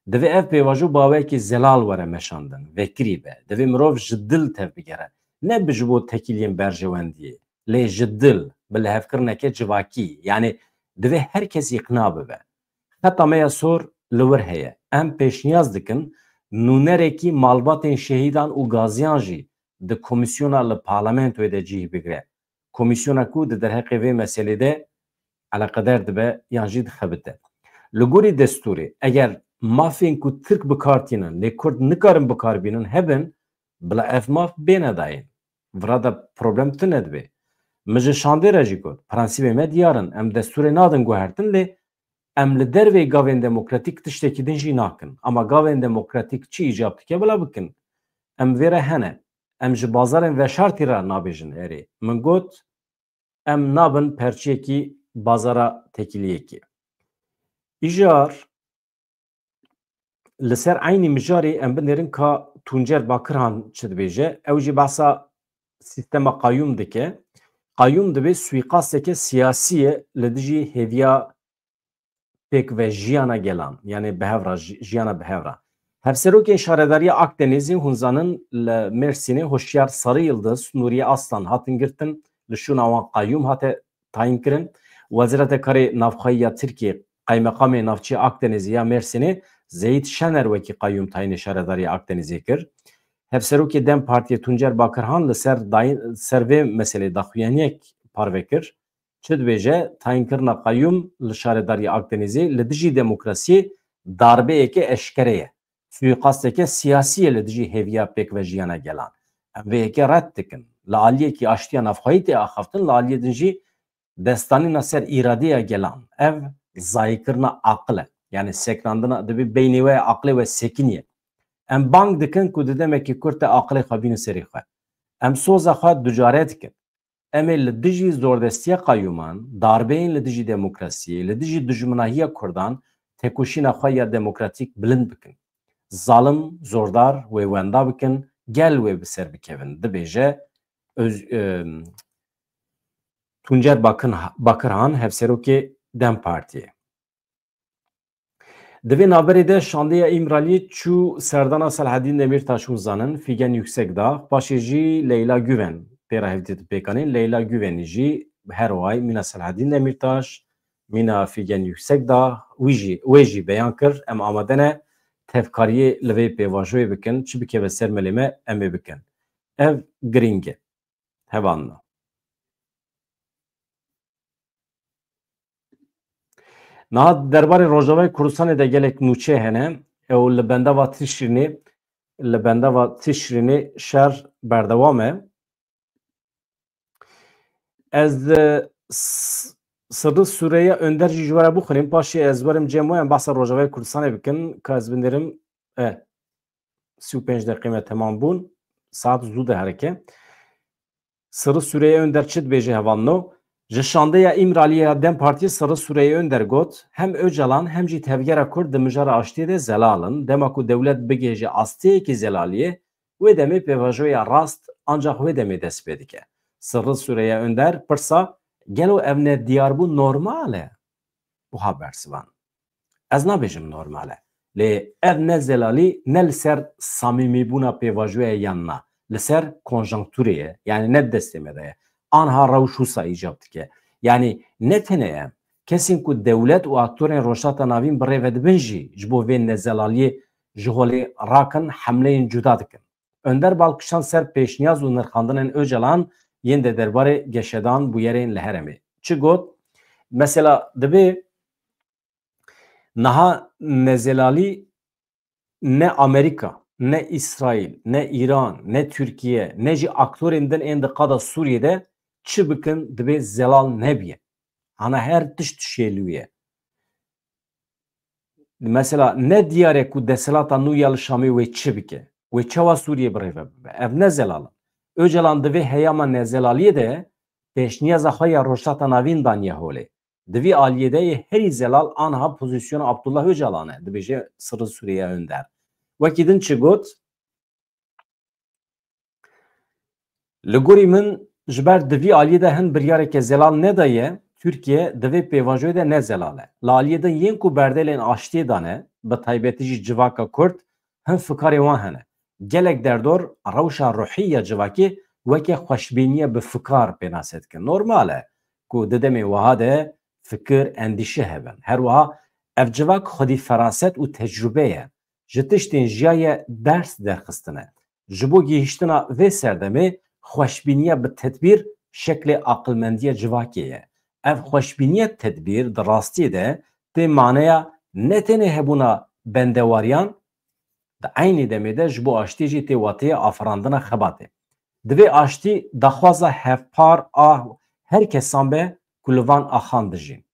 Divê ev pêvajo bi awayekî zelal were meşandin, vekirî be. Divê mirov ji dil tevbigere. Ne bi ji bo tekîliyên berjewendiyê, lê ji dil, bi lihevkirineke civakî. Yanî divê her kes îqna bibe. Xeta me ya sor li wir heye. Em pêşniyaz dikin nûnerekî malbatên şehîdan û gaziyan jî di komîsyona li parlamentoyê de cih bigire. Komîsyona ku di derheqê vê meselê de eleqeder dibe yan jî dixebite. Li gorî destûrê, eger mafên ku Tirk bi kar tînin, lê Kurd nikarin bi kar bînin, hebin, bila ev maf bêne dayîn. Vira de problem tune dibe. Min ji şandê re jî got, prensîbê me diyar in, em destûrê nadin guhertin, lê em li dervê gavên demokratîk tiştekî din jî nakin. Ama gavên demokratîk çi îcab dike, bila bikin. Em vê re hene. Em ji bazarên veşartî re nabêjin erê. Min got, em nabin perçiyekî bazara tekîliyekê. Îjar li ser eynî mijarê em binêrin ka Tuncer Bakirhan çi dibêje. Ew jî behsa sîstema qayûm dike. Qayûm dibê suîqasteke siyasî ye li dijî hêviya pêkvejiyana gelan, yanî bi hev re, ji-, jiyana bi hev re. Hevserokên Şaredariya Akdenizê, hûn zanin, li Mêrsînê Hoşyar Sarı Yıldız, Nuriye Aslan hatin girtin, li şûna wan qayûm hate tayîn kirin. Wezareta Karê Navxweyî ya Tirkiyê, Qaymeqamê Navçeya Akdenizê ya Mêrsînê Zeyîd Şener wekî qayûm tayînê Şaredariya Akdenizê kir. Hevserokê DEM Partiyê Tuncer Bakirhan li ser dayîn, ser vê meselê daxuyaniyek parve kir. Çi dibêje, tayînkirina qayûm li Şaredariya Akdenizê li dijî demokrasiyê darbeyeke eşkere ye. Suîqasteke siyasî ye li dijî hêviya pêkvejiyana gelan. Em vê yekê red dikin. Li aliyekî aştiya navxweyî tê axaftin, li aliyê din jî destanîna ser îradeya gelan. Ev zayîkirina aqil e. Yanî sekinandina, dibê beynê we, aqilê we sekiniye. Em bang dikin ku di demekî kurt de aqilê xwe bînin serê xwe. Em soza xwe ducare dikin. Em ê li dijî zordestiya qayûman, darbeyên li dijî demokrasiyê, li dijî dijminahiya Kurdan tekoşîna xwe ya demokratîk bilind bikin. Zalim, zordar wê wenda bikin, gel wê bi ser bikevin, dibêje Öz-, e, Tuncer Bakın-, Bakırhan, hevserokê DEM Partiyê. Di vê navberê de şandeya Îmraliyê çû serdana Selahedîn Demîrtaş, hûn zanin, Figen Yüksekdağ, paşê jî Leyla Güven pê re hevdîtin pêkanîn. Leyla Güvenî jî her way mîna Selahedîn Demîrtaş, mîna Figen Yüksekdağ, wî jî, wê jî beyan kir, em amade ne tevkariyê li vê pêvajoyê bikin, çi bikeve ser melê me, em ê bikin. Ev girîng e. Hevalno. Niha derbarê Rojavayê Kurdistanê de gelek nûçe hene. Ew li bendava Tişrînê, li bendava Tişrînê şer berdewam e. Ez, e, s-, Sirri Süreyya Önder jî ji we re bixwînim. Paşê ez werim cem we, em behsa Rojavayê Kurdistanê bikin. Ka ez binêrim, e, sî û pênc deqê me temam bûn. Saet zû diherike. Sirri Süreyya Önder çi dibêje hevalno? Ji şandeya Îmraliyê ya DEM Partiyê Sirri Süreyya Önder got, hem Öcalan hem jî Tevgera Kurd di mijara aştiyê de zelal in. Dema ku dewlet bigihêje asteyekî zelaliyê, wê demê pêvajoya rast ancax wê demê dest pê dike. Sirri Süreyya Önder pirsa, gelo ev nediyarbûn normal e? Wiha bersivan. Ez nabêjim normal e. Lê ev ne zelalî ne li ser samîmîbûna pêvajoyê ye yan na. Li ser konjonkturê ye. Yanî ne di destê me de ye. Anha rewş wisa îcab dike. Yanî ne tenê em, kesên ku dewlet û aktorên Rojhilata Navîn bi rê ve dibin jî ji bo vê nezelaliyê ji holê rakin, hemleyên cuda dikin. Önder Balkişan ser pêşniyaz û nirxandinên Ocalan yên de derbarê geşedan bûyerên li herêmê çi got? Mesela dibê niha nezelalî ne Amerîka, ne Îsraîl, ne Îran, ne Tirkiye, ne jî aktorên din ên di qada Sûriyê de çi bikin dibê zelal nebiye. Ana her tişt şêlû ye. Mesela ne diyar e ku desthilata nû ya li Şamê wê çi bike? Wê çawa Sûriyê bi rê ve bibe? Ev ne zelal in. Ocalan di vê heyama nezelaliyê de pêşniyaza xwe ya Rojhilata Navîn daniye holê. Di vî aliyê de yê herî zelal anha pozisyona Abdullah Ocalan e, dibêje Sirri Süreyya Önder. Wekî din çi got? Li gorî min, ji ber di vî aliyê de hin biryareke zelal nedaye, Tirkiye di vê pêvajoyê de ne zelal e. Li aliyê din yên ku berdelên aştiyê dane, bi taybetî jî civaka Kurd, hin fikarê wan hene. Gelek derdor rewşa ruhî ya civakê weke xweşbîniye bi fikar pênase dikin. Normal e ku di demê wiha de fikir, endîşe hebin. Her wiha ev civak xwedî feraset û tecrûbe ye. Ji tiştên jiyaye ders derxistine. Ji bo gihîştina vê serdemê xweşbîniya bi tedbîr şeklê aqilmendiya civakê ye. Ev xweşbîniya tedbîr di rastiyê de tê maneya ne tenê hebûna bendewariyan, di eynî demê de ji bo aştî jî tê wateya afirandina xebatê. Divê aştî daxwaza hevpar a her kesan be ku li van axan dijîn.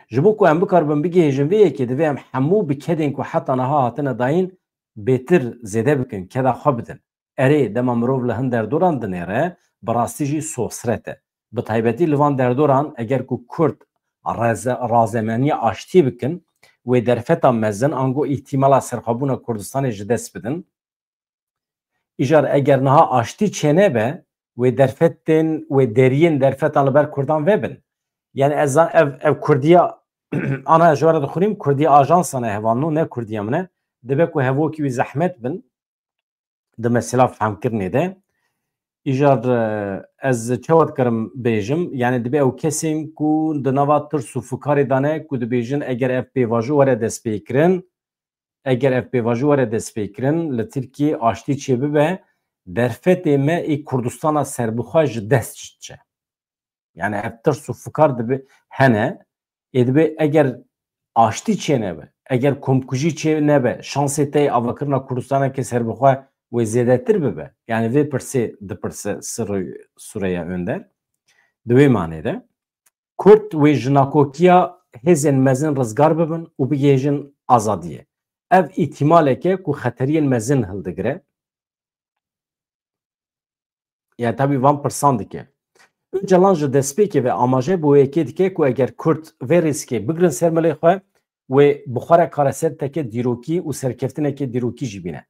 Ji bo ku em bikaribin bigihêjin vê yekê, divê em hemû bi kedên ku heta niha hatine dayîn bêtir zêde bikin, keda xwe bidin. Erê, dema mirov li hin derdoran dinêre, bi rastî jî sosret e. Bi taybetî li van derdoran, eger ku Kurd reze-, razemeniya aştiyê bikin, wê derfeta mezin ango îhtîmala serxwebûna Kurdistanê ji dest bidin. Îcar eger niha aştî çênebe, wê derfetên, wê deriyên derfetan li ber Kurdan vebin. Yani ez zan-, ev, ev Kurdiya, ana ez ji we re dixwînim, Kurdiya ajansan e hevalno, ne Kurdiya min e. Dibe ku hevokî wî zehmet bin di mesela fehmkirinê de. Îcar, e, ez çawa dikarim bêjim? Yani dibe ew kesên ku di nava tirs û fikarê dane ku dibêjin eger ev pêvajo were destpêkirin, eger ev pêvajo were destpêkirin, li Tirkiyê aştî çêbibe, derfetê me ê Kurdistana serbixwe ji dest diçe. Yani ev tirs û fikar dibe hene, ê dibe eger aştî çênebe, eger komkujî çênebe, şansê te yê avakirina Kurdistaneke serbixwe wê zêdetir bibe. Yani vê pirsê dipirse Sirri-, Süreyya Önder. Di wê manê de. Kurd wê ji nakokiya hêzên mezin rizgar bibin û bigihêjin azadiyê. Ev îhtîmaleke ku xeteriyên mezin hildigire. Ya tabî van pirsan dike. Ocalan ji destpêkê ve amaje bi wê yekê dike ku eger Kurd vê rîskê bigrin ser milê xwe, wê bi xwe re kareseteke dîrokî û serkeftineke dîrokî jî bîne.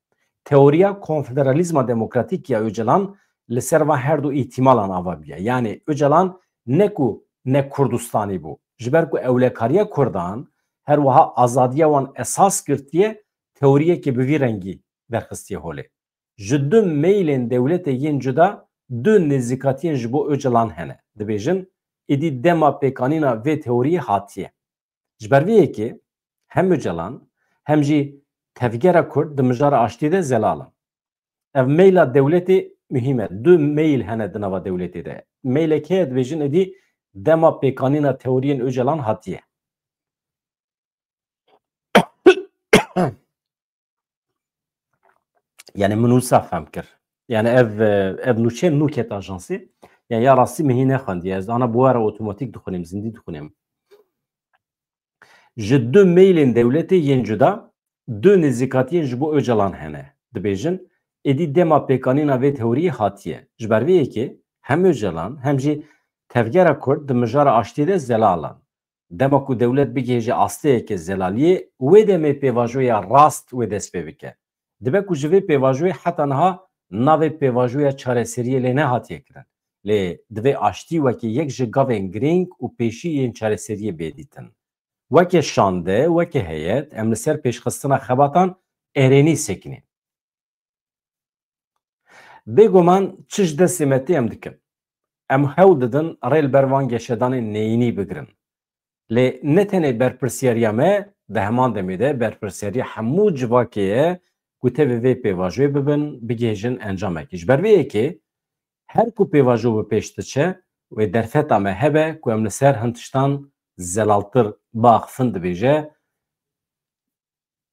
Teoriya konfederalîzma demokratîk ya Ocalan li ser van her du îhtimalan ava bûye. Yanî Ocalan ne ku ne Kurdistanî bû, ji ber ku ewlekariya Kurdan her wiha azadiya wan esas girtiye, teoriyeke bi vî rengî derxistiye holê. Ji du meylên dewletê yên cuda du nêzîkatiyên ji bo Ocalan hene. Dibêjin, êdî dema pêkanîna vê teoriyê hatiye. Ji ber vê yekê hem Ocalan hem jî tevgera Kurd di mijara aştiyê de zelal in. Ev meyla dewletê muhîm e. Du meyl hene di nava dewletê de. Meylek heye dibêjin êdî dema pêkanîna teoriyên Ocalan hatiye. Yani min wisa fehm kir. Yani ev, e, ev nûçe nû ket ajansê. Yani ya rastî min hî nexwendiye. Ez ana bi we re otomatîk dixwînim, zindî dixwînim. Ji du meylên dewletê yên cuda du nêzîkatiyên ji bo Ocalan hene. Dibêjin, êdî dema pêkanîna vê teoriyê hatiye. Ji ber vê yekê hem Ocalan hem jî tevgera Kurd di mijara aştiyê de zelal in. Dema ku dewlet bigihêje asteyeke zelaliyê, wê demê pêvajoya rast wê dest pê bike. Dibe ku ji vê pêvajoyê heta niha navê pêvajoya çareseriyê lê nehatiye kirin. Lê divê aştî wekî yek ji gavên girîng û pêşî yên çareseriyê bê dîtin. Weke şande, weke heyet, em li ser pêşxistina xebatan erênî sekinîn. Bêguman çi ji destê me tê em dikin. Em hewl didin rê li ber van geşedanên neyînî bigirin. Lê ne tenê berpirsiyariya me, di heman demê de berpirsiyariya hemû civakê ye ku tevî vê pêvajoyê bibin, bigihêjin encamekê. Ji ber vê yekê her ku pêvajo bi pêş diçe, wê derfeta me hebe ku em li ser hin tiştan zelaltir biaxifin, dibêje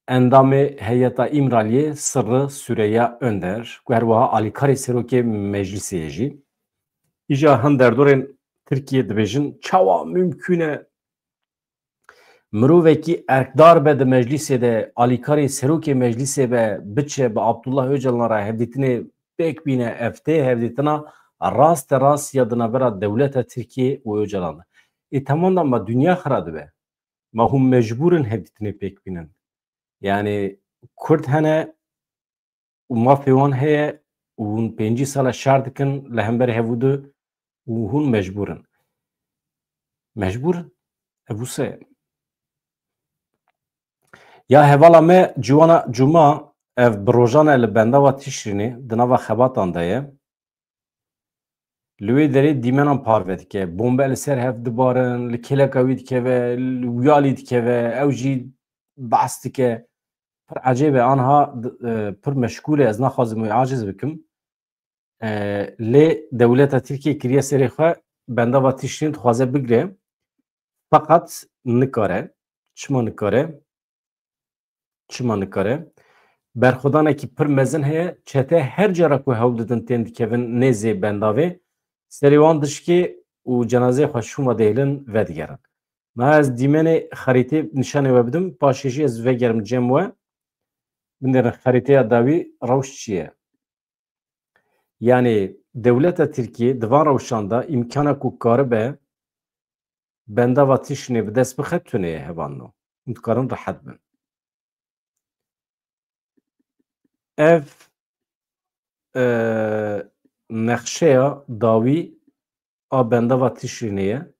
endamê Heyeta Îmraliyê Sirri Süreyya Önder, ku her wiha alîkarê serokê meclisê ye jî. Îja hin derdorên Tirkiyê dibêjin, çawa mimkûn e mirovekî erkdar be di meclisê de, alîkarê serokê meclisê be, biçe bi Abdullah Öcalan re hevdîtinê pêk bîne, ev tê hevdîtina raste rast ya di navbera dewleta Tirkiyê û Öcalan de. Ê, temam da ma dinya xira dibe. Ma hûn mecbûr in hevdîtinê pêk bînin. Yani Kurd hene û mafê wan heye û hûn pêncî sala şer dikin li hemberî hevû de û hûn mecbûr in. Mecbûr in. Ev wisa ye. Ya hevala me Ciwana Cuma, ev bi rojan e li bendava Tişrînê, di nava xebatan de ye. Li wê derê dîmenan parve dike. Bombe li ser hev dibarin, li kêleka wî dikeve, li wiyalî dikeve, ew jî behs dike. Pir ecêb e. Anha d-, e, pir meşgûl e. Ez naxwazim wê aciz bikim. E, lê dewleta Tirkiyê kiriye serê xwe bendava Tişrîn dixwaze bigire. Feqet nikare. Çima nikare? Çima nikare? Berxwedanekî pir mezin heye. Çete her cara ku hewl didin tên dikevin nêzê bendavê, serê wan dişkê û cenazeyê xwe şûn ve dihêlin vedigerin. Niha ez dîmenê xerîtê nîşanê we bidim, paşê jî ez vegerim cem we. Binêrin xerîteya dawî rewş çi ye? Yani dewleta Tirkiyê di van rewşan de îmkana ku karibe bendava Tişrînê bi dest bixe tune ye hevalno. Hûn dikarin rehet bin. Ev, e, nexşeya dawî a bendava Tişrînê ye.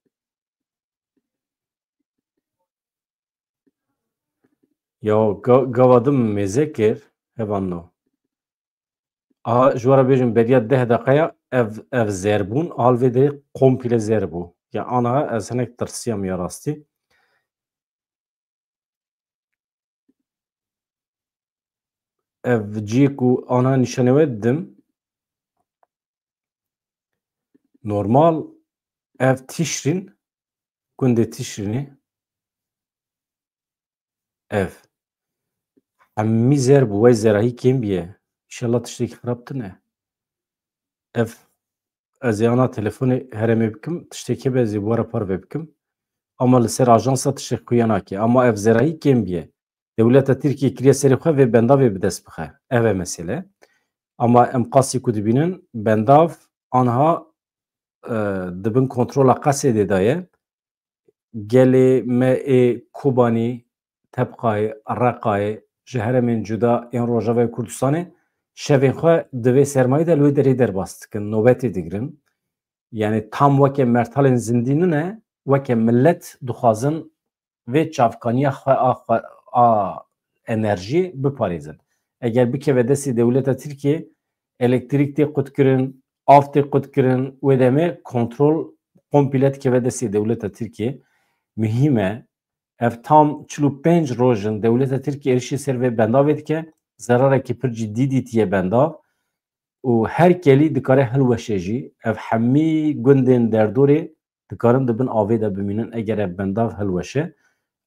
Ya ga-, gava din mêze kir, hevalno. Aha, ji we re bêjim, beriya deh deqeya ev, ev zer bûn, a li vê derê komple zer bû. Ya ana ez hinek tirsiyam ya rastî. Ev ciyê ku ana nîşanê we didim. Normal ev Tişrîn, gundê Tişrînê. Ev. Hemî zer bû, wey zerahî kêm biye. Înşallah tiştekî xirab tune. Ev, ez ê ana telefonê herêmê bikim, tiştekî be ez ê bi we re parve bikim. Ama li ser ajansa tiştek xuya nake. Ama ev zerahî kêm biye. Dewleta Tirkiyê kiriye serê xwe vê bendavê bi dest bixe. Ev e mesele. Ama em qasî ku dibînin, bendav anha, e, di bin kontrola Qesedê de ye. Gelê me ê Kobanî, Tebqayê, Reqayê, ji herêmên cuda ên Rojavayê Kurdistanê şevên xwe di vê sermayê de li wê derê derbas dikin, nobetê digirin. Yani tam weke mertalên zindî nine, weke millet dixwazin vê çavkaniya xwe a xwe a enerjiyê biparêzin. Eger bikeve destê dewleta Tirkiyê, elektrîk tê qutkirin, av tê qutkirin, wê demê kontrol komple dikeve destê dewleta Tirkiyê. Muhîm e. Ev tam çil û pênc roj in dewleta Tirkiyê êrişê ser vê bendavê dike. Zerarekî pir cidî dîtiye bendav û her kelî dikare hilweşe jî. Ev hemî gundên derdorê dikarin di bin avê de bimînin eger ev bendav hilweşe.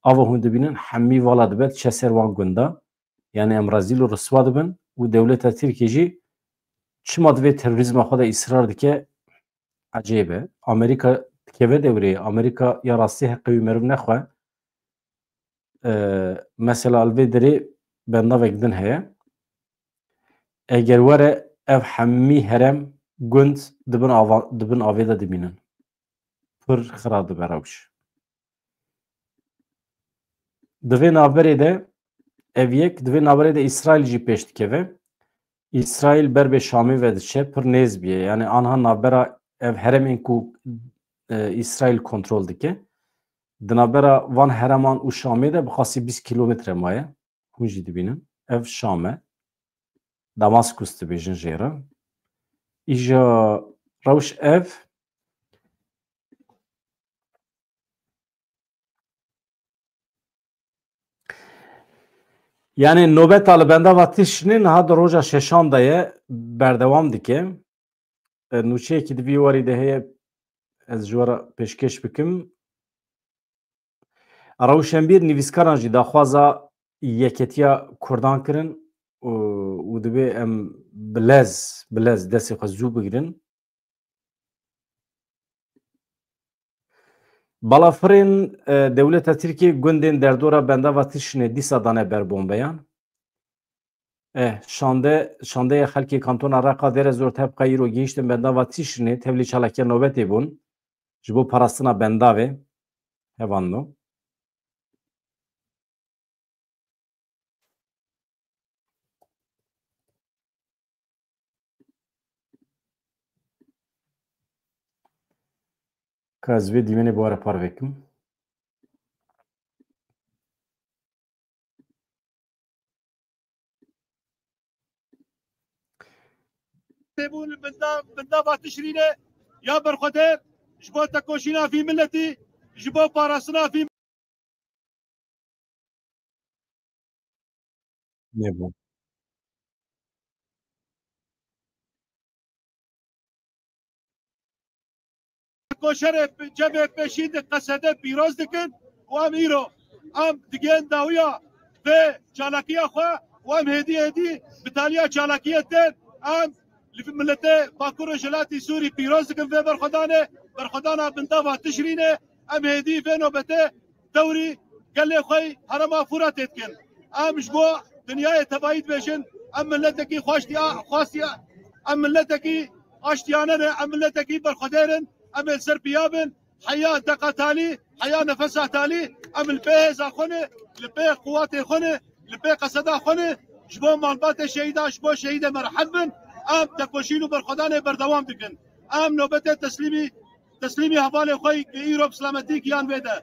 Ava hûn dibînin hemî vala dibe diçe ser wan gunda. Yani em rezîl û riswa dibin û dewleta Tirkiyê jî çima di vê terorîzma xwe de îsrar dike, ecêb e. Amerîka dikeve dewreyê. Amerîka ya rastî heqê wî meriv nexwe. E, mesela li vê derê bendavek din heye. Eger were ev hemî herem gund di bin ava-, di bin avê de dimînin. Pir xira dibe rewş. Di vê navberê de ev yek, di vê navberê de Îsraîl jî pêş dikeve. Îsraîl ber bê Şamê ve diçe, pir nêz bûye. Yani anha navbera ev heremên ku, e, Îsraîl kontrol dike, di navbera van hereman û Şamê de bi qasî bîst kîlometre maye. Hûn jî dibînin. Ev Şam e. Damaskus dibêjin jê re. Îja rewş ev. Yani nobeta li bendava Tişrînê niha di roja şeşan de ye, berdewam dike. E, nûçeyekî di vî warî de heye, ez ji we re pêşkêş bikim. Rewşenbîr nivîskaran jî daxwaza yeketiya Kurdan kirin û, û divê em bi lez, bi lez destê xwe zû bigirin. Balafirên, e, dewleta Tirkiyê gundên derdora bendava Tişrînê dîsa dane ber bombeyan. E, şande, şandeya xelkê kantona Reqa Dêrezor Tebqa îro gihîştin bendava Tişrînê tevlî çalakiya nobetê bûn. Ji bo parastina bendavê hevanno. Ka ez vê dîmenê bi we re parve kim. Têbûn binda, bindava Tişrînê ya berxwedêr ji bo tekoşîna vî miletî, ji bo parastina vî Nebû. Koşerê cemê pêşî di Qesede pîroz dikin û em îro em digihên dawiya vê çalakiya xwe û em hêdî hêdî bi taliya çalakiyê tên em li miletê Bakur û Jelatî Sûrî pîroz dikin vê berxwedanê, berxwedana bindava Tişrînê. Em hêdî vê nobetê dewrî gelê xwe yî herêma Furatê dikin. Em ji bo dinyayê tevayî dibêjin, em miletekî xweştiya, xwestiya, em miletekî aştiyane ne, em miletekî berxwedêr in, em ê li ser piya bin, heya deqa talî, heya nefesa talî, em li pê hêza xwe ne, li pê quwatê xwe ne, li pê qeseda xwe ne, ji bo malbatê şehîda, ji bo şehîdê me rehet bin, em tekoşîn û berxwedanê berdewam dikin. Em nobetê teslîmî, teslîmî hevalê xwe yî ki îro bi selametî giyan vê de.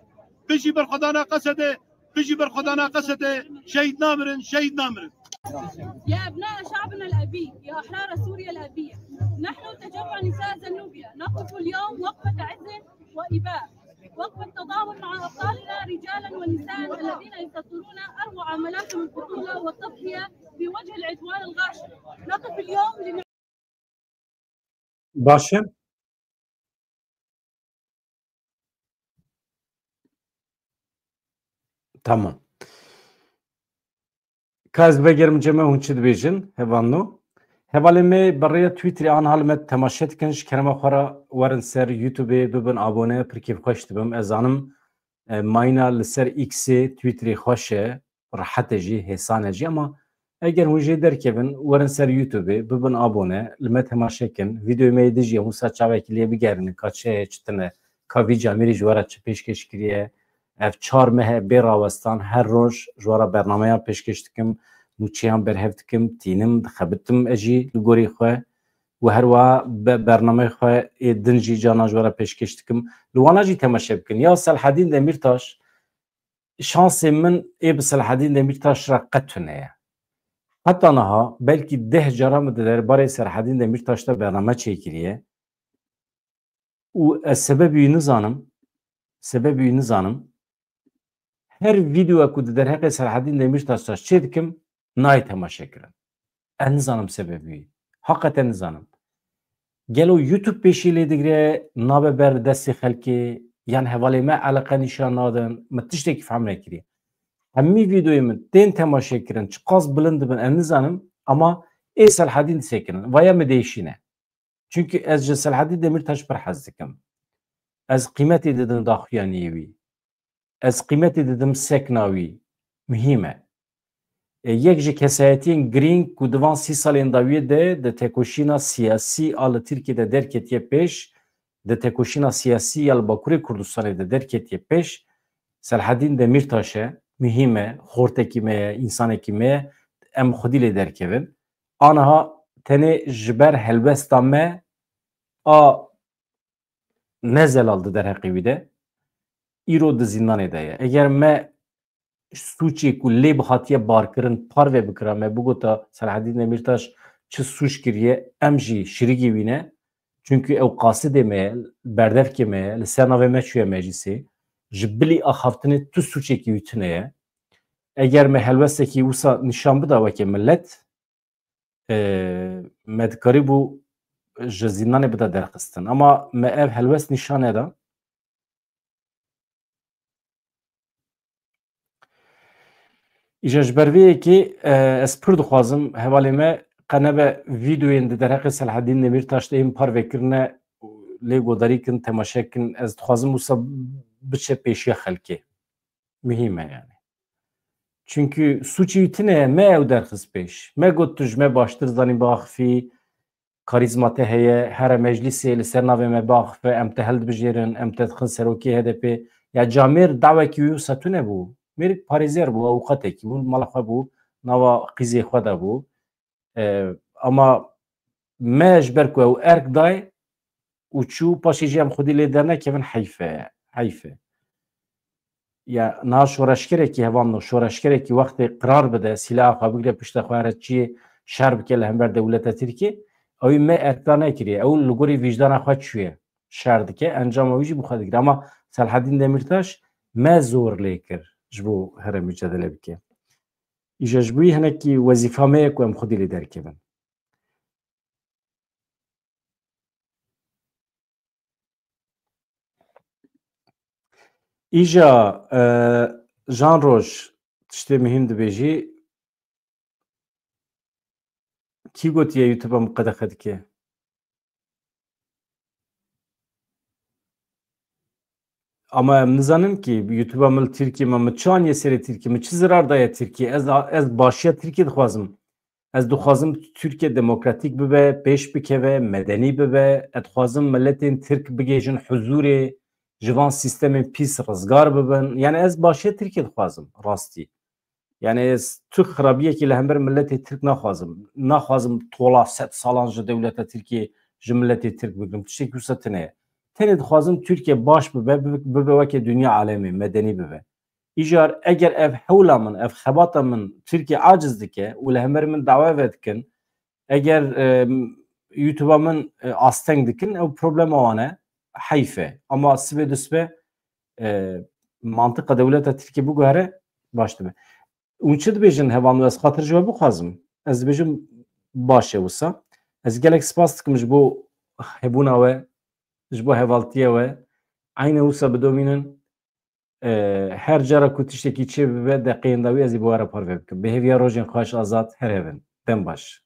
Bijî berxwedana Qesedê, bijî berxwedana Qesedê, şehîd namirin, şehîd namirin. يا أبناء شعبنا الأبي، يا أحرار سوريا الأبية، نحن تجمع نساء زنوبيا نقف اليوم وقفة عزة وإباء، وقفة تضامن مع أبطالنا رجالا ونساء الذين يسطرون أروع ملاتم البطولة والتضحية في وجه العدوان الغاشم. نقف اليوم لنعبر Baş e. Tamam. Ka ez vegerim cem me, hûn çi dibêjin? Hevalno. Hevalê me bi rêya Twitterê aniha li me temaşe dikin, ji kerema xwe re werin ser YouTubeê, bibin abone, pir kêfxweş dibim. Ez zanim, e, mayîna li ser X'ê, Twitterê xweş e, rehet e jî, hêsan e jî, ama eger hûn jê derkevin, werin ser YouTubeê, bibin abone, li me temaşe kin, vîdeoyê me yê din jî hûn sa çavekî lê bigerînin, ka çi heye, çi tune, ka vî camêrî ji we re çi pêşkêş kiriye. Ev çar meh e bê rawestan, her roj ji we re bernameyan pêşkêş dikim, nûçeyan berhev dikim, tînim, dixebitim ez jî li gorî xwe û her wiha be-, bernameyê xwe ê din jî carna ji we re pêşkêş dikim. Li wana jî temaşe bikin. Ya Selhedîn Demîrtaş, şansê min ê bi Selhedîn Demîrtaş re qet tune ye. Heta niha belkî deh cara min di derbarê Selhedîn Demîrtaş de bername çêkiriye. Û ez sebebî wî nizanim, sebebî wî nizanim. Her vîdeoya ku di derheqê Selhedîn Demîrtaş de çê dikim, nayê temaşekirin. Ez nizanim sebebî wî. Haqeten nizanim. Gelo YouTube pêşî lê digire, nabe ber destê xelkê, yan hevalê me eleqe nîşan nadin, min tiştekî fehm nekiriye. Hemî vîdeoyê min tên temaşekirin, çiqas bilind dibin, ez nizanim, ama ê Selhedîn disekirin. Vaya min değişîne. Çunkî ez ji Selhedîn Demîrtaş pir hez dikim. Ez qîmetê didim daxuyaniyê wî. Ez qîmetê didim sekna wî. Muhîm e. E, yek ji kesayetiyên girîng ku di van sî salên dawiyê de di tekoşîna siyasî a li Tirkiyê de derketiye pêş, di tekoşîna siyasî ya li Bakurê Kurdistanê de derketiye pêş, Selhedîn Demîrtaş e. Muhîm e. Xortekî me ye, însanekî me ye. Em xwedî lê derkevin. Aniha tenê ji ber helwesta me a ne zelal di derheqê wî de, îro di zîndanê de ye. Eger me sûcê ku lê bi hatiye barkirin parve bikira, me bigota Selahedîn Demîrtaş çi sûc kiriye, em jî şirîgê wî ne. Çunkî ew qasidê me ye, berdevkê me ye, li ser navê me çûye meclîsê. Ji bilî axaftinê tu sûcekî wî tune ye. Eger me helwestekî wisa nîşan bida weke milet, e, me dikarîbû ji zîndanê bida derxistin. Ama me ev helwest nîşan neda. Îja ji ber vê yekê, e, ez pir dixwazim hevalê me qe nebe vîdeoyên di derheqê Selahedîn Demîrtaş de yên parve kirine lê godarî kin, temaşe kin. Ez dixwazim wisa biçe pêşiya xelkê. Muhîm e yani. Çunkî sûcî wî tune ye, me ew derxist pêş. Me got tu ji me baştir zanî biaxifî, karîzma te heye, here meclîsê li ser navê me biaxife, em te hildibijêrin, em te dixin serokê H D P. Ya camêr dawekî wî wisa tune bû. Mêrik parêzer bû, awqatekî bû, mala xwe bû, nava qîzê xwe de bû. E, ama me ji ber ku ew erk dayê û çû, paşê jî em xwedî lê dernekevin, heyf e, heyf e. Ya niha şoreşgerekî hevalno, şoreşgerekî wextê qirar bide, sîlaha xwe bigire pişta xwe, here çiyê şer bike li hember dewleta Tirkiyê, ew ê me erkda nekiriye. Ew li gorî vîjdana xwe çûye, şer dike, encama wî jî bi xwe digire. Ama Selahedîn Demîrtaş me zor lê kir ji bo here mucadele bike. Îja ji bo wî hinekî wezîfa me ye ku em xwedî lê derkevin. Îja, e, Jan Roj, tiştê muhîm dibêjî. Kî gotiye YouTube-a min qedexe dike? Ama em nizanin ki YouTube-a min li Tirkiye me, min çi aniye serê Tirkiye, min çi zirar daye Tirkiye? Ez, ez başiya Tirkiye dixwazim. Ez dixwazim Tirkiye demokratîk bibe, pêş bikeve, medenî bibe. Ez dixwazim miletên Tirk bigihêjin huzûrê, ji van sîstemên pîs rizgar bibin. Yani ez başiya Tirkiye dixwazim, rastî. Yani ez tu xirabiyekî li hember miletê Tirk naxwazim. Naxwazim tola sed salan ji dewleta Tirkiyê ji miletê Tirk bigrim. Tiştekî wisa tune ye. Tenê dixwazim Tirkiye baş bibe, bibe, bibe weke dinya alemê, medenî bibe. Îcar eger ev hewla min, ev xebata min Tirkiye aciz dike û li hember min dawe vedikin, eger, e, YouTube-a min, e, asteng dikin, ew problema wan e, heyf e. Ama sibê du sibe, e, mantiqa dewleta Tirkiye biguhere, baş dibe. Hûn çi dibêjin hevalno, ez xatir ji we bixwazim? Ez dibêjim baş e wisa. Ez gelek spas dikim ji bo hebûna we, ji bo hevaltiya we. Eyne wisa bidomînin. E, her cara ku tiştekî çê bibe, deqeyên dawî ez ê bi we re parve bikim. Bi hêviya rojên xweş, azad, her hevin. Dem baş.